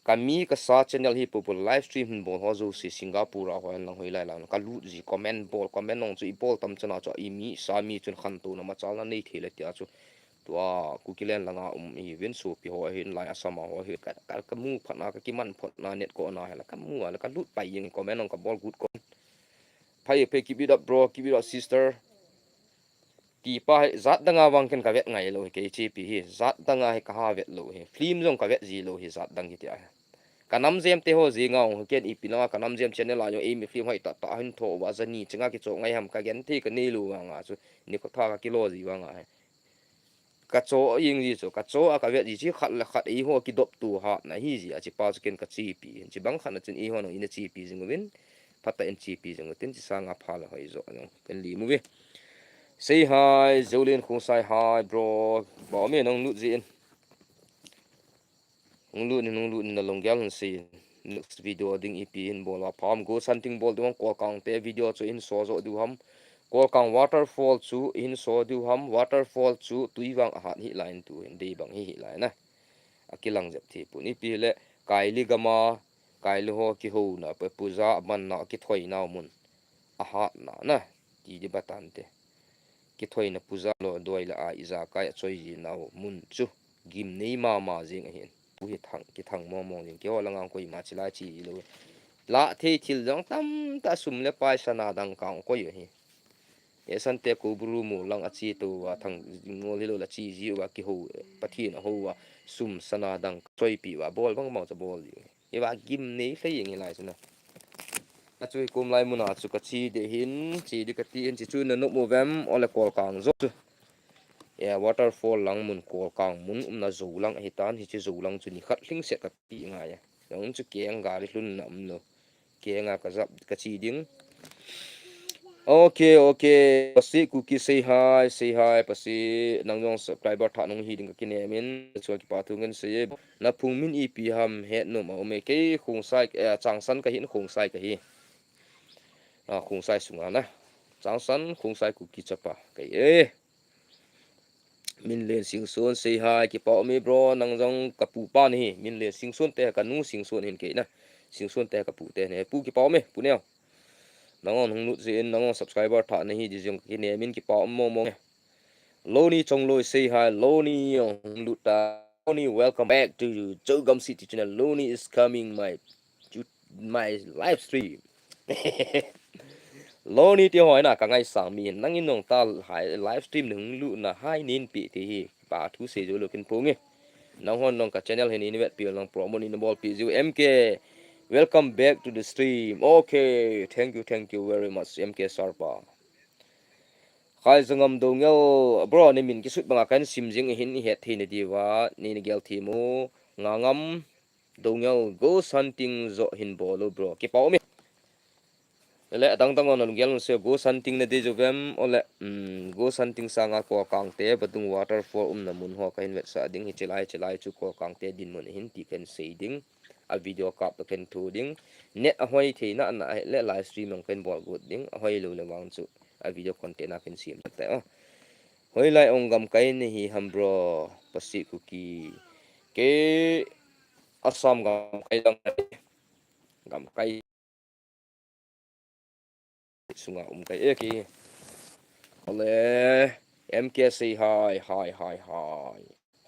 Kami kasa channel hi popo live stream hin bol ho jouse Singapore a ho hen lang hoilai lang. Ka lut ji comment bol, comment nong chu i bol tam chana chu i mi sa mi chun khantouna machalna nei thei le tia chu. Tua Kukiland langa um ihiuvin sopi ho ahin lai Assam a ho ahi. Ka, ka, ka mu phatna, ka kiman phatna net ko na hela ka mu a le ka lut pai jing comment nong ka bol gut kon. Phai phai, keep it up bro, keep it up sister. Tipa hi jat danga vang ken ka vet ngai lou hi, kei chepi hi jat danga hi ka ha vet lou hi, film jong ka vet ji lou hi jat dang hi tia hi. Ka nam jem te ho ji ngau hi ken ipi langa ka nam jem channel a jong eimi film hoi tah tah hin tho uva jani chinga kicho ngai ham ka gen thei ka nei lou vanga chu ni ko tha ka kilo ji vanga hi. Ka cho a jing ji chu, ka cho a ka vet ji chi khat le khat eiho kidop tu hatna hi ji a chi pa chu ken ka chepi hin, chi bang khat na chun eiho nong ina chepi jing uvin, phatah in chepi jing utin, chi sanga pha le hoi jo jong ken lim uve. Say hi, Jolin Khongsai hi, bro. Ba mi nong lut ji in. Nung lut ni, nung lut ni na lunggel hin sei. Next video ding ipi hin bol a pha ham, ghost hunting bol diu ham, Kolkang te video chu hin so jo diu ham. Kolkang waterfall chu hin so diu ham, waterfall chu tui vang a hat hi lai in tu hin dei bang hi hi lai na. A kilang jep thei pon ipi le Kaili gama, Kaili ho kihouna, pe puja a manna, kithoina mun. A hatna na, ti di batan te. Kithoina puja lo doi la a ijakai a choi ji nau mun chu. Gimnei mama jing ahin. Pu hi thang, kithang mong mong jing. Keiho langa koima chi lai chi lou. La thei thil jong tamtah sum le pai sana dangka koi ahi. Esan te ko buru mu lang a chi tou a thang ngol hi lou la chi ji uva kihou, Pathen a hou a sum sana dangka choipi uva bol bang bang cha bol ji. Hiva gimnei lhei jeng hilai chu na. Achu hi kum lai muna chu ka che ding hin, che ding ka ti hin, che chu na nom uvem, ole Kolkang jo chu. E, waterfall lang mun, Kolkang mun umna jo lang ahi tan, hiche jo lang chu ni khat lhingset ka ti ngai a. Jong chu keng gari lhunna umlou. Kenga ka jap ka che ding. Ok, ok. Pasi Kuki say hi, say hi, Pasi nang jong subscriber thah nung hi ding ka kinem in, chuan kipa thu ngen sei e. Na phung min ipi ham het nom a um e, kei Khongsai, eh, Changsan ka hin Khongsai ka hi. Ah, Khongsai sunga na. Changsan Khongsai Kuki chapa ka hi e. Minlen Singson say hi, kipa um e bro, nang jong ka pu pa nahi. Minlen Singson te ka nu Singson hin kei na. Singson te ka pu te ne. Pu kipa um e, pu neo. Nang jong hung lut jin, nang jong subscriber thah nahi di jong ka kinem in kipa um mong mong e. Loni Chongloi say hi, Loni jong hung lut ta. Loni, welcome back to Chogam City channel. Loni is coming my, my live stream. Loni ti hoi na ka ngaisang mi, nang in nong ta hai live stream nung lu na hai nin pi ti hi, pa thu sei jo lo kin pung e. Nang hon nong ka channel hin in vet pi nang promote in bol pi ju M K. Welcome back to the stream. Okay, thank you, thank you very much, M K Sarpa. Khai Zangam Dongel, bro, ni min kisut banga kan sim jing hin het thei na diva, ni ni gel thi mu, Ngangam Dongel, ghost hunting jo hin bol u, bro. Kipa um e. Le adang dang on lunggel se ghost hunting na di jo vem, ole, um, ghost hunting sanga Kolkang te, Badung waterfall umna mun ho ka hin vetsah ding, hiche lai, hiche lai chu Kolkang te dinmun hin ti kan sei ding. A video kap to kan thu ding. Net a hoi thei na na le live stream ang kan bol gut ding. A hoi lo le vang chu a video content a kan sim ta o. Hoilai ong gamkai nahi ham bro, Pasi Kuki. Kei Assam gamkai lang, gamkai sunga um kai e kei. Ale, M K say hi, hi, hi, hi.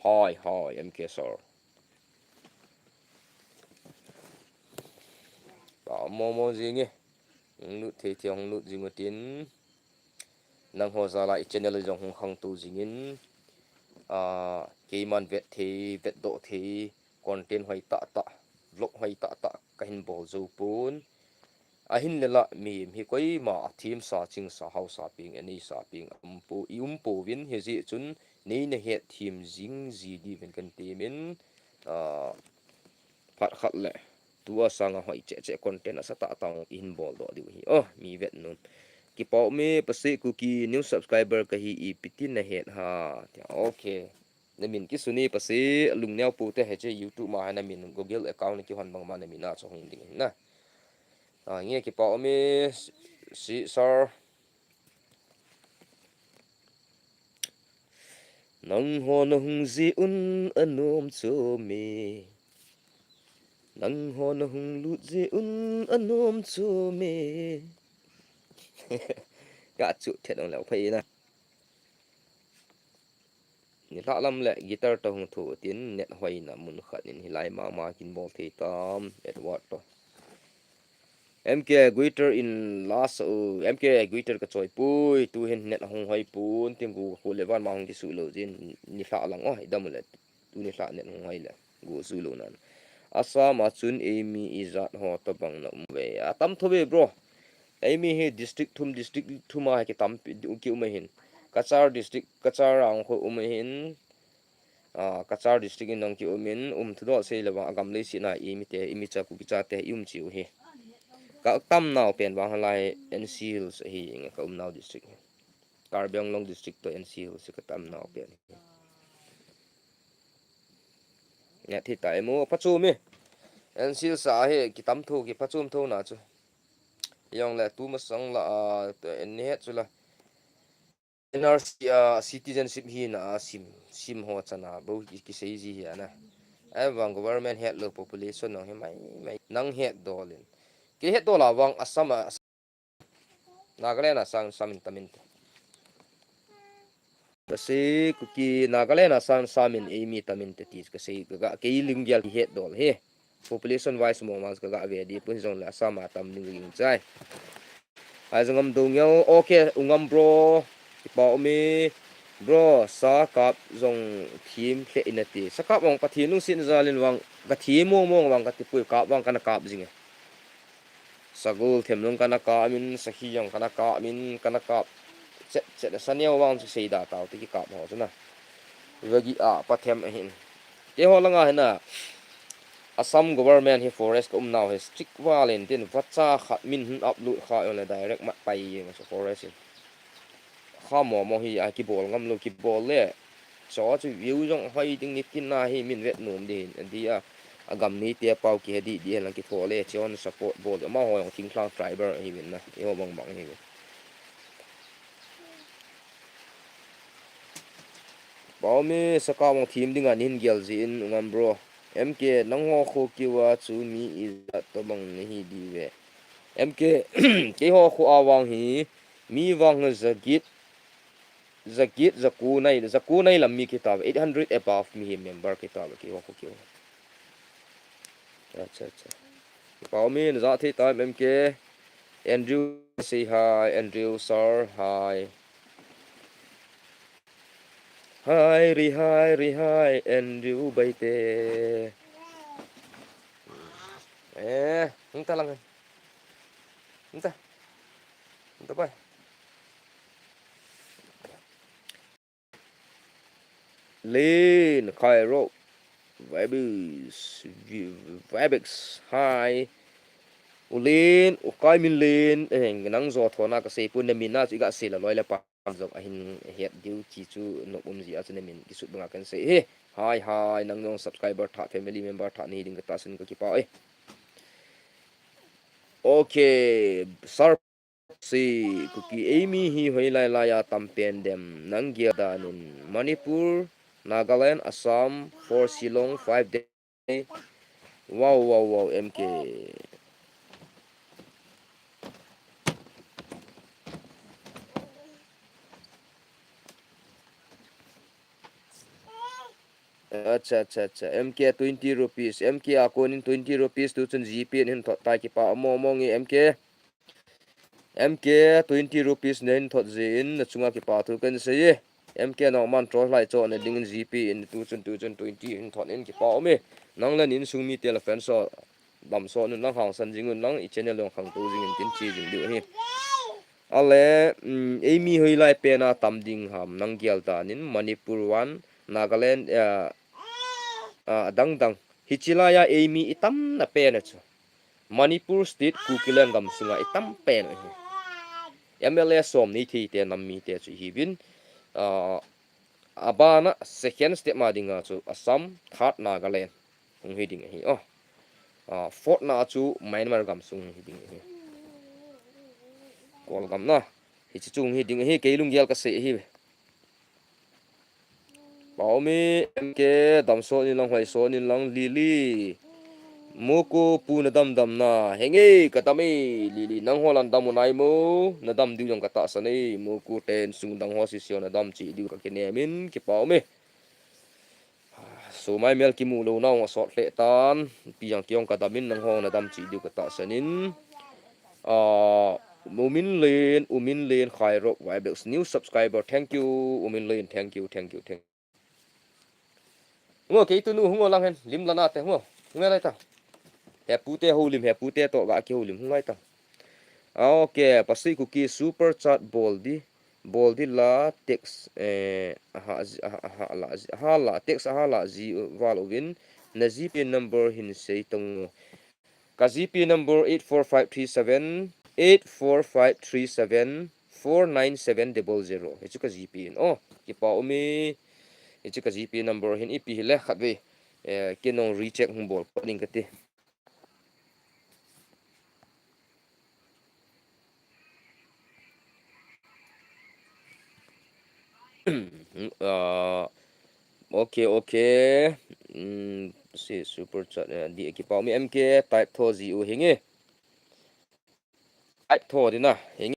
Hi, hi, M K sir. Ka mo mo jing e. Hung lut thei thei hung lut jing utin. Nang ho jal a i channel jong hung khangtou jingin, ah, keiman vet thei, vetdoh thei, content hoi tah tah, vlog hoi tah tah ka hin bol jou pon. Ahin le la, mihem hi koima a themsa, chingsa, haosa peng, a neisa peng, a um po, i um pouvin, hijeh chun nei na hetthem jing ji diuvin kan temin, ah, phat khat le tua sanga hoi cheh cheh content asa tah tah i hin bol doh diu hi. Oh, mi vet nom. Kipa um e, Pasi Kuki, new subscriber ka hi, ipi tin na het ha. Tia, okay. Na min kisun e Pasi, lungneo pou te, hiche YouTube ma hi na min Google account na kihon bang ma na min a chu hung ding hin na. Ah, nge kipa um e, si sir. Nang ho na hung ji un anom chom e. Nangho nahung lut jeh un anom chu me. Ka chu thet ong leu phai na. Nilhah lam le guitar toh hung thu tin net hoina mun khat in hilai mama kin bol thei tam Edward toh. M K guitar in la sa u, M K guitar ka choi pui, tu hin net hung hoi pun, tin gu khu le van ma hung kisu lou jin, nilhah lang o, i dam u le, tu nilhah net hung hoi le, gu su lou nan. Assam a chun eimi ijat ho tobang na um ve. A tam tho ve, bro. Eimi hi district thum, district thum a hi ki tam pi, ki um ahin. Cachar district, Cachar ang khu um ahin. Ah, Cachar district in dong ki um in, um thu dol sei le vang, a gam lei si na i mi te, i mi cha Kuki cha te, i um chiu hi. Ka tam nau pen vang halai N C Hills hi, nga ka um nau district hi. Karbi Anglong district to N C Hills ka tam nau pen hi. Nga thi ta emo, pachum e. N C Hills a hi, ki tam thu, ki pachum thu na chu. Yong le tu masang la, ah, to en ni het chu la. N R C, ah, citizenship hi na, ah, sim, sim ho chana, bo ki, ki sei ji hi ana. Ai vang government het lo population nong hi mai, mai, nang het dol in. Ki het dol a vang Assam a, Nagaland a sang samin tamin te. Ka sei Kuki Nagaland a sang samin eimi tamin te ti ka sei ka, ka kei ling gel ki het dol hi. Population wise mo mas ka ga ve di pun jong le Assam a tam ning ging chai. Ai jong am do ngel, okay, ungam bro. Kipa um e. Bro, sa kap jong thim hle in ati. Sa kap jong Pathen lungset jal in vang ka thim mong mong vang ka ti pui kap vang kana kap jing e. Sagol them jong kana kap in, sakhi jong kana kap in, kana kap. Chet chet sa neo vang chu sei da tau ti ki kap ho chu na. Vagi a pa them ahin. Keiho langa hina, Assam government hi forest ka um nau hi strict val in tin vacha khat min hin upload kha yong le direct mat pai yeng sa forest in. Kha mo mo hi a kibol ngam lo kibol le. Cho chu view jong hoi ding ni tin na hi min vet nom di hin. Adi a, a gam ni te pau ki he di di hen lang ki tho le. Chon support bol ma ho yong thing thlang tribal hi min na. Eiho bang bang hi min. Pau mi saka mong thim ding a nin gel ji in ungam bro. M K nang ho kho kiwa chu mi ijat tobang na hi di ve. M K keiho kho a vang hi mi vang hi zagit, zagit, zaku nai, zaku nai lam mi kita ve. Eight hundred above mi hi member kita ve keiho kho kiwa. Acha, acha. Pau mi na za thei ta M K. Andrew say hi, Andrew sir hi. Hi, ri hi, ri hi, Andrew Baite. Eh, hung ta lang. Hung ta. Hung ta bai. Len, Khairo, Vibes, Vi-, Vibex, hi. U Len, u Kai Min Len, eh, nang jo thona ka sei pu na min na chu i ga sei la loi le pa jong ahin het diu chi chu nop um ji a chu na min ki sut banga kan sei hi. Hi, hi, nang jong subscriber tha, family member tha ni ding ka ta sin ka kipa e. Okay, sir. Si, Kuki eimi hi hoilai lai a tam pen dem, nang gel dan in. Manipur, Nagaland, Assam, four Shillong, five day. Wow, wow, wow, M K. Acha, acha, acha. M K twenty rupees. M K a kon in twenty rupees tu chun G P in hin thot tai kipa mo mo nge M K. M K twenty rupees na hin thot jin na chunga kipa thu kan sei e. M K nong man tro lai cho na ding in G P in tu chun tu chun twenty hin thot in kipa um e. Nang le nin sung mi te la fan so dam so nun lang hang san jing un lang i channel long khang tu jing in tin chi jing diu hi. Ale, mm, eimi hoilai pen a tam ding ham nang gel dan in Manipur one, Nagaland, ah, ah, dang dang. Hichi lai a eimi i tam na pen a chu. Manipur State Kukiland gam sunga i tam pen a hi. M L A som ni thei te nam mi te chu hi vin. Ah, abana second step ma dinga chu Assam, third Nagaland. Hung hi ding ahi. Oh. Ah, fourth na chu Myanmar gam sung hi ding ahi. Kol gam na. Hichi chung hi ding ahi, kei lunggel ka sei ahi. Paomi M K, dam so nin lang, hoi so nin lang, Lily. Moku pu nadam dam na. Henge, kadam e, Lily, nangho lang dam u nai mo. Nadam diu jong katahsan e. Moku ten sung dang ho sisio nadam cheh diu kakinem in, kipa um e. Sumai mel kimu lou nau asot lheh tan. Pi jong kei jong kadam in, nangho nadam cheh diu katahsan in. Ah, Umin Len, Umin Len, Khairok, Vibex, new subscriber. Thank you, Umin Len. Thank you, thank you, thank you. Hung o, kei tunu, hung o lang hen, lim lana te, hung o. Hung e lai ta. Hepu te houlim, hepu te toh ga kihoulim, hung lai ta. Ah, ok, Pasui Kuki super chat bol di, bol di la text, eh, aha, ji- aha, aha, la, ji- aha, la, text, aha, la, ji, val uvin, na GPay number hin sei tong o. Ka GPay number eight four five three seven, eight four five three seven, four nine seven double zero. Hichu ka GPay in. Oh, kipa um e. Hichu ka GPay number hin ipi hile khatvei. Eh, kei nong recheck hung bol pa ding kati. Ah, ok, ok. Hmm, si super chat, eh, di kipa um e, M K type tho ji u henge. Type tho di na henge.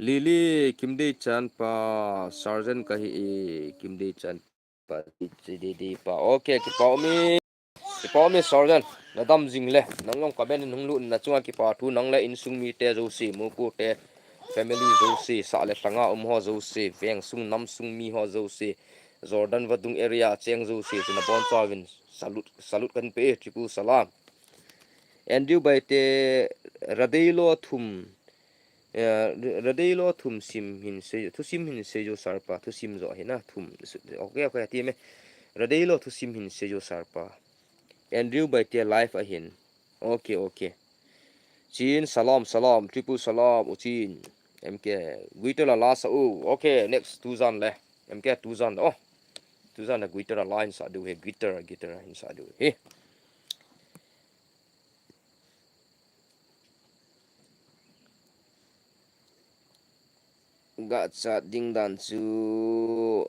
Lily, Kimdei chanpa, Sergeant kahi e, Kimdei chanpa, Kimdei chanpa. Ok, kipa um e, kipa um e, Sergeant. Nadam jing le, nang jong comment in hung lut na chunga kipa thu, nang le insung mite jouse, Moku te, family jouse, sah le lhanga um ho jouse, veng sung nam sung mi ho jouse, Jordan vadung area cheng jouse, chuna bonchauvin salute, salute kahin pe e, triple salam. Andrew Baite, Radeilo thum, eh, Radeilo thum sim hin sei, thusim hin sei jo sir pa, thusim jo hi na, thum, ok, ok, ti me. Radeilo thusim hin sei jo sir pa. Andrew Baite live ahin. Ok, ok. Chin, salam, salam, triple salam, u Chin. M K, guitar la la sa u. Ok, next, tujan le. M K, tujan le. Oh. Tujan le guitar la la hin sa diu he, guitar, guitar hin sa diu he. Ga chat ding dan chu.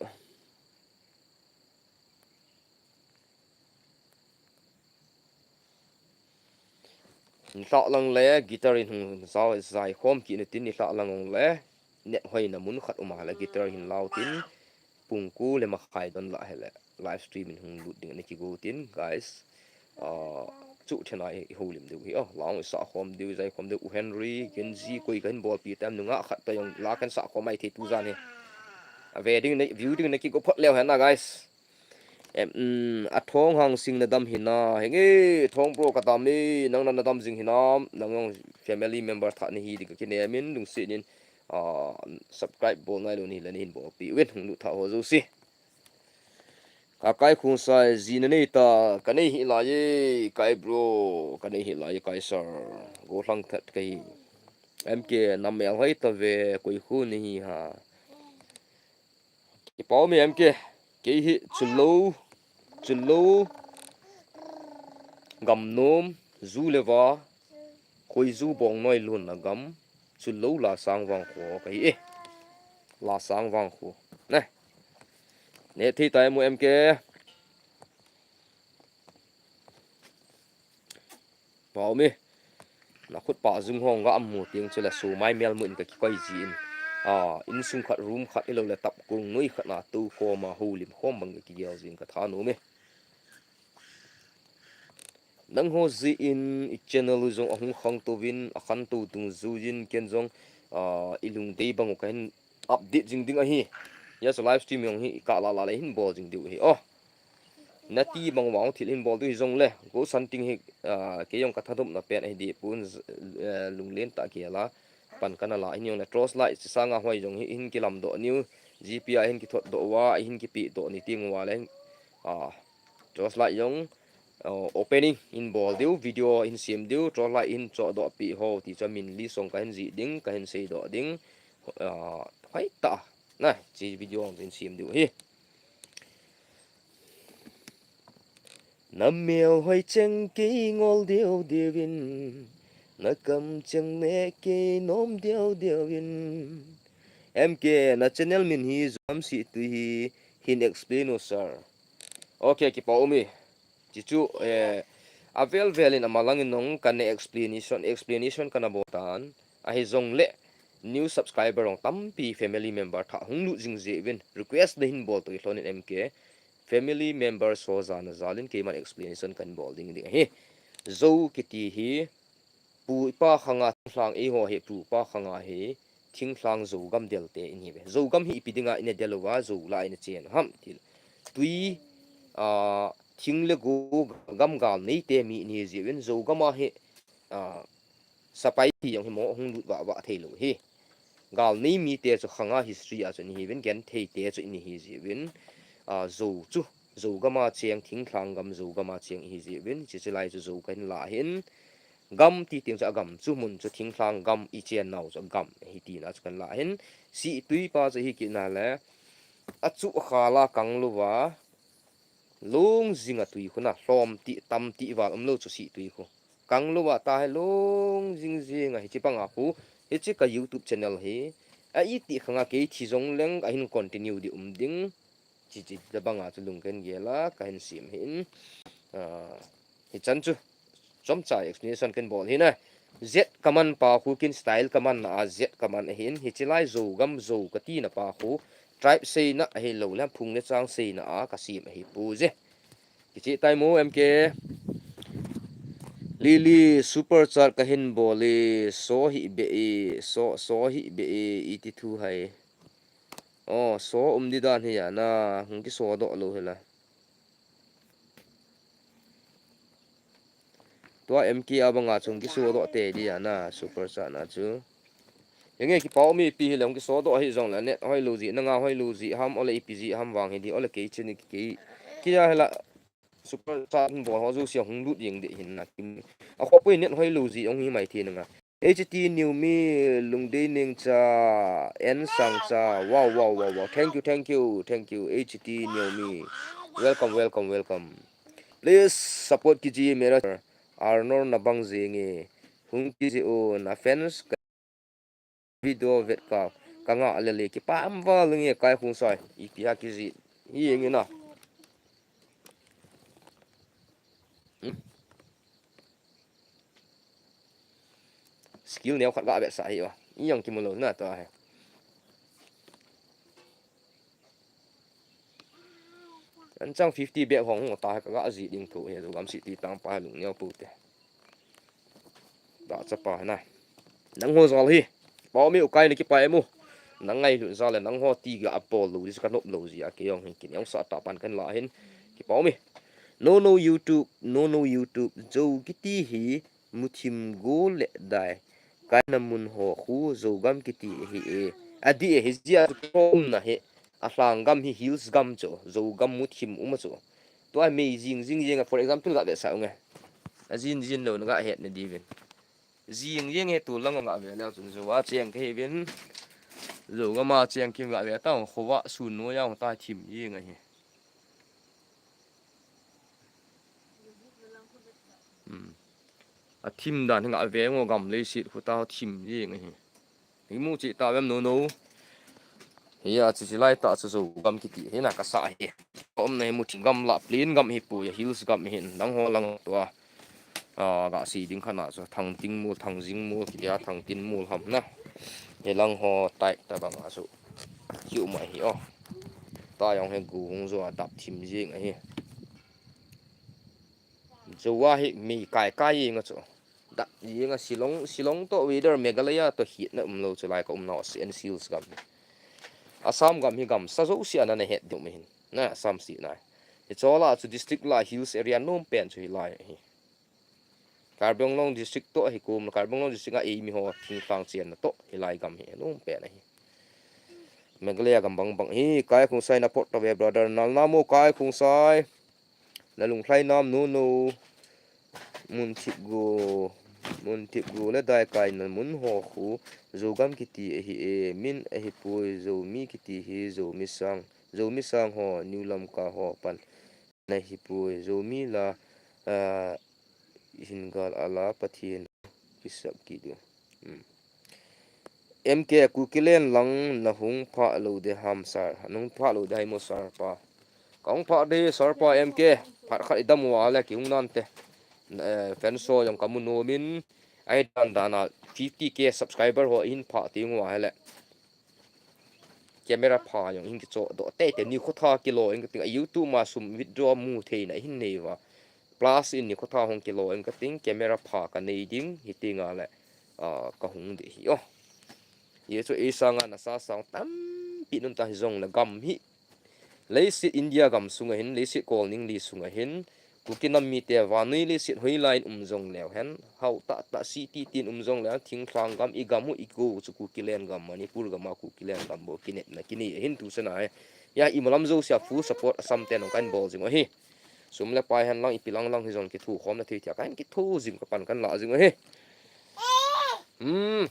Nilhah lang le guitar in hung jao, jai khom kit na tin nilhah lang ong le. Net hoina mun khat um a le guitar hin lau tin. Pung ko le makhai don la hele. Live stream in hung lut ding na kigo tin, guys. Ah, chu thena i houlim diu hi. Oh, lang i sa khom diu, jai khom diu, u Henry, Genji, koi kahin bolpi tem nunga khat ta jong la kan sa khom mai thei tujan hi. A ve ding na, view ding na kigo phot leu hen na, guys. Em, mm, a thong hang sing na dam hi na. Henge, thong bro ka dam e, nang na na dam jing hi nam, nang jong family member tha ni hi ding ka kinem in, lungset in, ah, subscribe bol nai lou ni le ni hin bolpi uvin hung lut tha ho jouse. Ka kai khun sai, ji na nei ta, ka nei hi lai e, kai bro, ka nei hi lai e, kai sir. Go hlang that ka hi. M K na mel hoi ta ve, koi khu ni hi ha. Kipa um e M K, kei hi chulou, chulou, gam nom, ju le va, koi ju bong noi lun na gam, chulou la sang vang kho ka hi e. La sang vang kho. Ne. Ne thei tai mu M K. Pau mi. Na khut pa jung hong ga amu ting chu la su mai mel mu in ka kikoi ji in. A, insung khat room khat ilo le tap kung noi khat na tu khoma ho lim khom bang ka kigel jing ka tha nu mi. Nangho ji in i channel u jong ahung khang to vin, a khan to dung ju in ken jong, a, i lung dei bang u ka hin update jing ding ahi. Ya, so live stream jong hi ka la la le hin bol jing diu hi. Oh. Nati bang vang thil hin bol diu hi jong le. Go san ting hi, a, kei jong ka thadop na pen ahi di pun, a, lunglen ta ki la. Pan kana la hin jong le torch light si sanga hoi jong hi hin kilam do niu. G P I hin kithot do wa, hin kipi do ni ting wa le. A, torch light jong, uh, opening in bol diu, video in sim diu, torch light in cho do pi ho, ti cha min li song ka hin ji ding, ka hin sei do ding, uh, hoi ta, na, chi video in sim diu hi. Na mel hoi cheng kei ngol deu deu in, Na kam cheng le kei nom diau diau in. M K, na channel min hi Zogam Sihtui hi hin explain o sir. Okay, kipa um e. Chuchu, eh, avel vel in amalang in nong kana explanation, explanation kana bol tan. Ahi jong le new subscriber ong tampi family member tha hung lut jing jeh uvin request na hin bol to i lhon in M K. Family member so jana jal in keiman explanation kan bol ding ding ahi. Zo kiti hi pu pa khanga thinglhang eiho hi pu pa khanga hi thinglhang Zogam del te in hi ve. Zogam hi ipi dinga ina del uva, Zo la ina chen ham til. Tui, ah, thing le go gam gal nei te mi in hi jeh uvin Zogam a hi, ah, sapai ti jong hi mo hung lut vah vah thei lou hi. Gal nei mi te chu khanga history a chu in hi uvin gen thei te chu in hi jeh uvin, ah, Zo chu, Zogam a cheng, thinglhang gam Zogam a cheng hi jeh uvin, chuche lai chu Zo kahin la hin, gam ti teng chu agam chu mun chu thinglhang gam i chen nau chu agam hi tina chu kan la hin, Sihtui pa chu hi kina le, achu khala kang louva, long jing a tui khu na, lhom ti, tam ti val um lou chu Sihtui khu. Kang louva ta hi long jing jing a hiche banga khu, hiche ka YouTube channel hi, a iti khanga kei thi jong leng ahin continue di um ding. Chuche, chuche banga chu lung ken gel a, kahin sem hin. Ah, hichan chu. Chomcha explanation kan bol hi na. Z kaman pa khu kin style kaman na a Z kaman ahin. Hiche lai Zogam Zo kati na pa khu. Tribe seina ahilou le phung le chang seina a kasem ahi pu je. Kicheh tai mo M K. Lily super chat kahin bol e, so hi be e, so, so hi be e, iti thu hai. Oh, so um di dan hi a na, hung kiso doh lou hi la. Tua M K a banga chung kiso doh te di a na, super chat na chu. Henge kipa um e, ipi hi le hung kiso doh hi jong le net hoi lou ji, nanga hoi lou ji ham, ole ipi ji ham vang hi di, ole kei chini kei. Kia hi la super chat hin bol ho jouse hung lut jeng di hin na kim. A khopui net hoi lou ji hung hi mai the nanga. H T Newmi, Lungdei Nengcha, N Sangcha. Wow, wow, wow, wow. Thank you, thank you, thank you, H T Newmi. Welcome, welcome, welcome. Please support kiji mera Arnor nabang jenge. Hung kiji o na fans ka video vet ka. Kanga lele kipah val nge Kaikhongsai. Ipi a kiji. Hi nge na. Hmm? Skill neo khat ga vetsah hi o. Ijong kimu lou na tua hi. Anchang fifty bek hong ta hi ka ga ji ding thu hi, Zogam Sihtui tangpa hi lungneo pou te. Da chapa na. Nangho jal hi. Pau mi ukai na kipa emu. Nang ngailut jal le nangho ti ga apol lou ji ka nop lou ji a kei jong hi kineo sa ta pan kan la hin. Kipa mi. No no YouTube, no no YouTube. Zo kiti hi muthim go le dai. Kaina mun ho khu Zogam kiti hi e. Adi e hi jia chu ko um na hi. A lhang gam hi hills gam chu. Zogam muthim um chu. Tua mei jing jing jing a, for example, ga vetsah u nge. A jin jin lou na ga het na diuvin. Jing jing he tu lang ga ve leu chun Zo a cheng ka hi uvin. Zogam a cheng kim ga ve ta, khovah sun noiya ta thim jing ahi. Hmm. A thim dan hi ga ve ngo gam leiset khu ta thim jing ahi. Imu cheh ta vem no no. Hi a chu silai ta chu Zogam kiti hi na ka sa hi. Ka um na hi muthim gam la plain gam hi poi, hills gam hi nangho lang tua. A, ga sei ding khat na chu Thangting mol, Thangjing mol, kiti a Thangtin mol ham na. Hi lang ho tai ta bang a chu. Hi um ahi o. Ta jong hi gu hung jo a dap thim jing ahi. Zo a hi mei kai kai jing a chu. Dap jing a Shillong, Shillong to weather Meghalaya to hi na um lou chu lai ka um na o si en hills gam. Assam gam hi gam sa jouse a na na het ding um hin. Na Assam si na. Hi chola chu district la hills area nom pen chu hi lai hi. Karbi Anglong district to hi kum, Karbi Anglong district a ei mi ho thingtang chen na to hi lai gam hi nom pen ahi. Meghalaya gam bang bang hi Kaikhongsai na pot ta ve brother nal na mo Kaikhongsai. Na lunglhai nam no no. Mun thip gu, mun thip gu le dai kaina mun ho khu Zogam kiti ahi e, min ahi poi, Zomi kiti hi Zomi sang, Zomi sang ho, New Lamka ho pan na hi poi, Zomi la, ah, hin gal a la Pathen kisap kit u. Hmm. M K, Kukiland lang nahung phah lou de ham sir. Nahung phah lou de ham mo sir pa. Kahung phah de sir pa M K. Phat khat idam uva le kihung nante. Eh, fans ho jong kamu nom in. Ahi dan dan a fifty K subscriber ho ihin phah teng uva hile. Camera pha jong ihin kichoh doh teitei, nikho tha kilo in kating, a YouTube ma sum withdraw mu theina ihin nei uva. Plus in nikho tha hung kilo in kating, camera pha kanei ding, hiti nga le, ah, kahung ding ahi o. Hichu eisanga nasa sang tampi nunta hijongle gam hi. Leiset India gam sunga hin, leiset kolning li sunga hin, Kuki nam mite vannoi leiset hoilai in um jongleu hen, hao tah tah city tin um jongleu hen, thinglhang gam igam u igo chu Kukiland gam, Manipur gam a Kukiland gam bou kinepna kinei ahin tu chana hi. Hia imalam jousea full support Assam te nong kahin bol jing u ahi. Sum le pai hen lang ipi lang lang hijongle kithokhomna thei thei a kahin kitho jing, kapan kahin la jing u ahi. Hmm.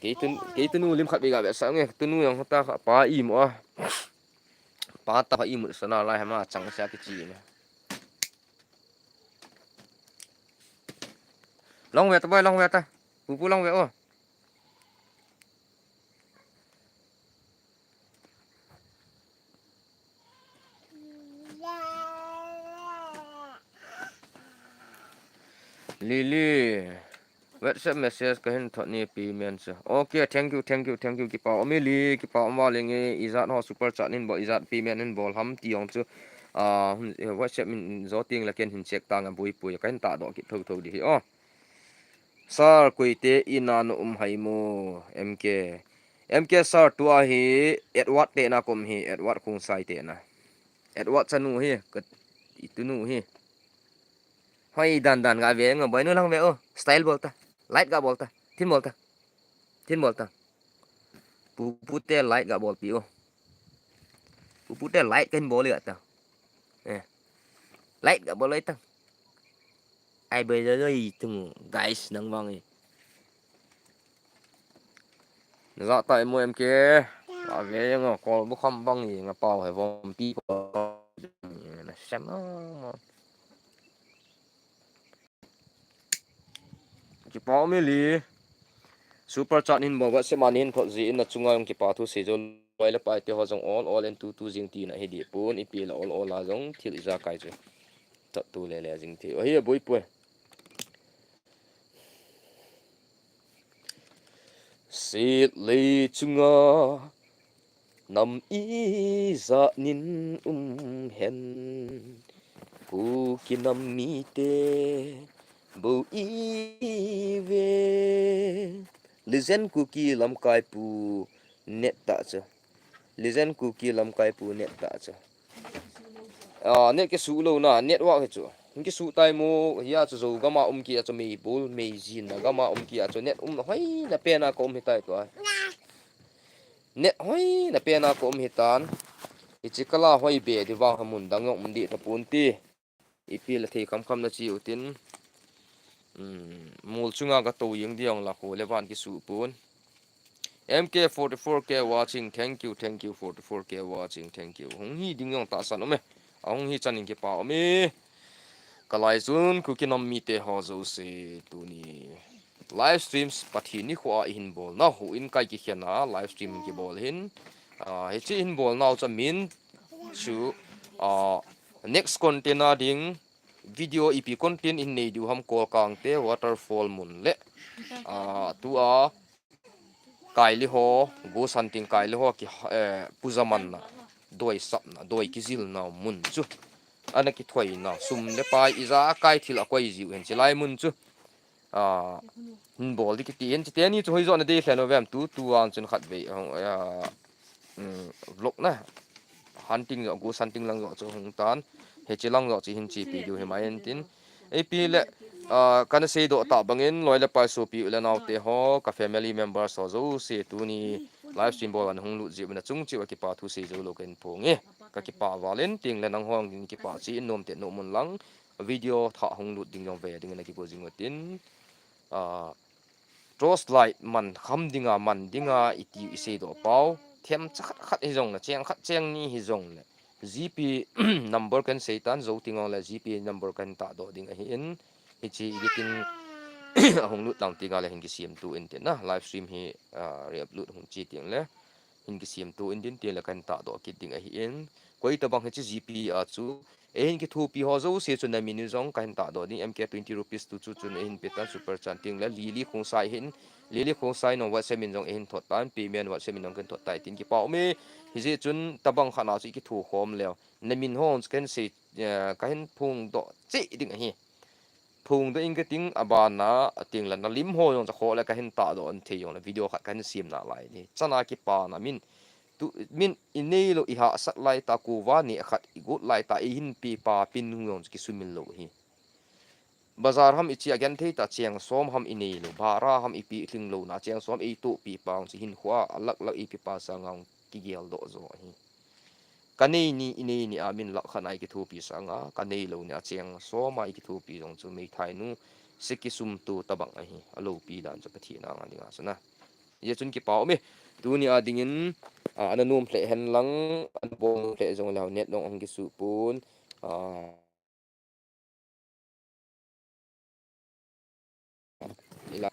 Kei tun, kei tunu lim khat vei ga vetsah nge, tunu jong hota kha pa imu a. Pa ta kha imu sana lai hama chang sia kichi me. Long ve ta boy, long ve ta. Pupu long ve o. Lily, WhatsApp message kahin thot ni payment chu. Okay, thank you, thank you, thank you. Kipa um e Lily, kipa um valeng e, ijat ho super chat nin bol, ijat payment nin bol ham ti jong chu. Ah, hun, eh, WhatsApp min jo teng le ken hin check tang a boipoi, kahin tahdoh kit thotho ding ahi o. Sir, koite in a na um ham mo, M K. M K sir, tua hi Edward te na ka um hi, Edward Khongsai te na. Edward chanu hi, ka, itunu hi. Hoi dan dan ga ve nga boy nu lang ve o. Style bol ta. Light ga bol ta. Thin bol ta. Thin bol ta. Pupu te light ga bolpi o. Pupu te light kahin bol ga ta. Eh. Light ga bol ta. Ai bai da doi tung guys nang bang e. Na ja ta mo M K. A ve nga kol bu kham bang e nga pau he vom pi ko. Na sem mo. Kipa um e Lily. Super chat hin bol, WhatsApp a hin thot jin na chunga jong kipa thu sei jou loi le pai te ho jong all all in tu tu jing tina hi ding pon, ipi le all all a jong thil ijakai chu. Thot tu le le jing thei. O hi boipoi. Sitlei chunga nam ijat nin um hen, Kuki nam mite bou ive. Legend Kuki lamkai pu net ta chu. Legend Kuki lamkai pu net ta chu. Ah, net kisuh louna, network hi chu. Hin kisuh tai mo, hia chu Zogam a um kei a chu meibol, meijin na gam a um kei a chu net umna hoina pen a ka um hitai tua. Net hoina pen a ka um hitan. Hiche kala hoi be di vang ha mun dang jong um di tapon ti. Ipi le thei kham kham na chi utin. Hmm, mol chunga ka to jeng di jong la kho le van kisuh pon. M K forty-four K watching, thank you, thank you, forty-four K watching, thank you. Hung hi ding jong tahsan um e. A hung hi chan in kipa um e. Ka lai chun Kuki nam mite ho jouse tuni live streams Pathen nikho a ihin bol nau hou in kai kikhen a live stream kibol hin. Ah, hiche ihin bol nau chu min chu, ah, next content a ding video ipi content ihin nei diu ham Kolkang te waterfall mun le, ah, tua Kaili ho, ghost hunting Kaili ho ki, eh, puja manna, doi sapna, doi kijilna mun chu. Ana kithoina, sum le pai ijakai thil a koi jiu hen chilai mun chu. Ah, hin bol di kiti hen, chiteni chu hoijo na dei lhen uvem tu, tu ang chun khat vei, ah, um, vlog na. Hunting jo, ghost hunting lang jo chu hung tan. Hiche lang jo chu hin chepi diu hi mai en tin. Ipi le, ah, kana seidoh tah bangin, loi le pai sopi u le nau te ho, ka family members ho jouse tuni live stream bol a na hung lut jiu na chung cheh uva kipa thu sei jou lou kahin phong e. Ka kipa val in tin le nang ho ding kipa chi in nom te nom un lang. Video thah hung lut ding jong ve ding na kigo jing utin. Ah, torch light man kham dinga, man dinga, iti isei doh pau. Themcha khat khat hijongle, cheng khat cheng ni hijongle. G P number kahin sei tan, jou teng le G P number kahin tahdoh ding ahin. Hiche editing ahung lut lang teng le hin kisiam to in tin na, live stream hi, ah, re-upload hung chi teng le hin kisiam to in tin, tin le kahin tahdoh kit ding ahin. Koi tabang hiche GP a chu eihin kithopi ho jouse chu namin u jong kahin tahdoh ding, M K twenty rupees tu chu chun eihin pe tan, super chat teng le Lily Khongsai hin, Lily Khongsai nong WhatsApp min jong eihin thot tan, payment WhatsApp min jong kahin thot tai tin kipa um e. Hijeh chun tabang khat na chu ikitho khom leu namin ho chu kahin sei, eh, kahin phongdoh cheh ding ahi. Phongdoh ing kating, abana, ateng le nalim ho jong chu kho le kahin tahdoh an thei jong le video khat kahin siam nalai ni. Chana kipana min, tu, min inei lou, ihahsat lai ta, kuva ni khat igot lai ta, eihin pe pa pin nu jong chu kisumil lou hi. Bazar ham iche a genthei ta, cheng som ham inei lou, bhara ham ipi tling lou na, cheng som eitoh pi pa jong chu hinkho a lak lak ipi pa sanga jong kigeldoh jo ahi. Kanei ni, inei ni a min lakh khat na ikithopi sanga, kanei lou ni a cheng som a ikithopi jong chu meithai nu, seki sum tu tabang ahi, alopi dan chu Pathen anga dinga chu na. Hijeh chun kipa um e, tuni a dingin, a, ana nom lheh hen lang, ana bol lheh jong leu, net jong ahung kisuh pon, a, ila,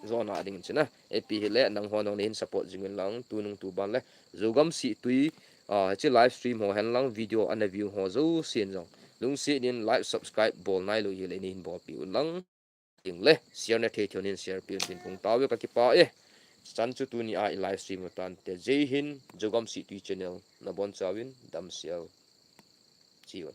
jona dingin chu na. Ipi hile, nangho nong neihin support jing un lang, tunung tuban le, Zogam Sittui, a, hiche live stream ho hen lang, video ana view ho jousen jong lungset in like, subscribe bol nailou hile neihin bolpeh un lang. Teng le, share nathei thei un share peh un tin kong tao e, kakipa e. Chan chu tuni a i live stream u tante. Jai Hind, Zogam Sittui channel, nabonchauvin damsel. Chiu.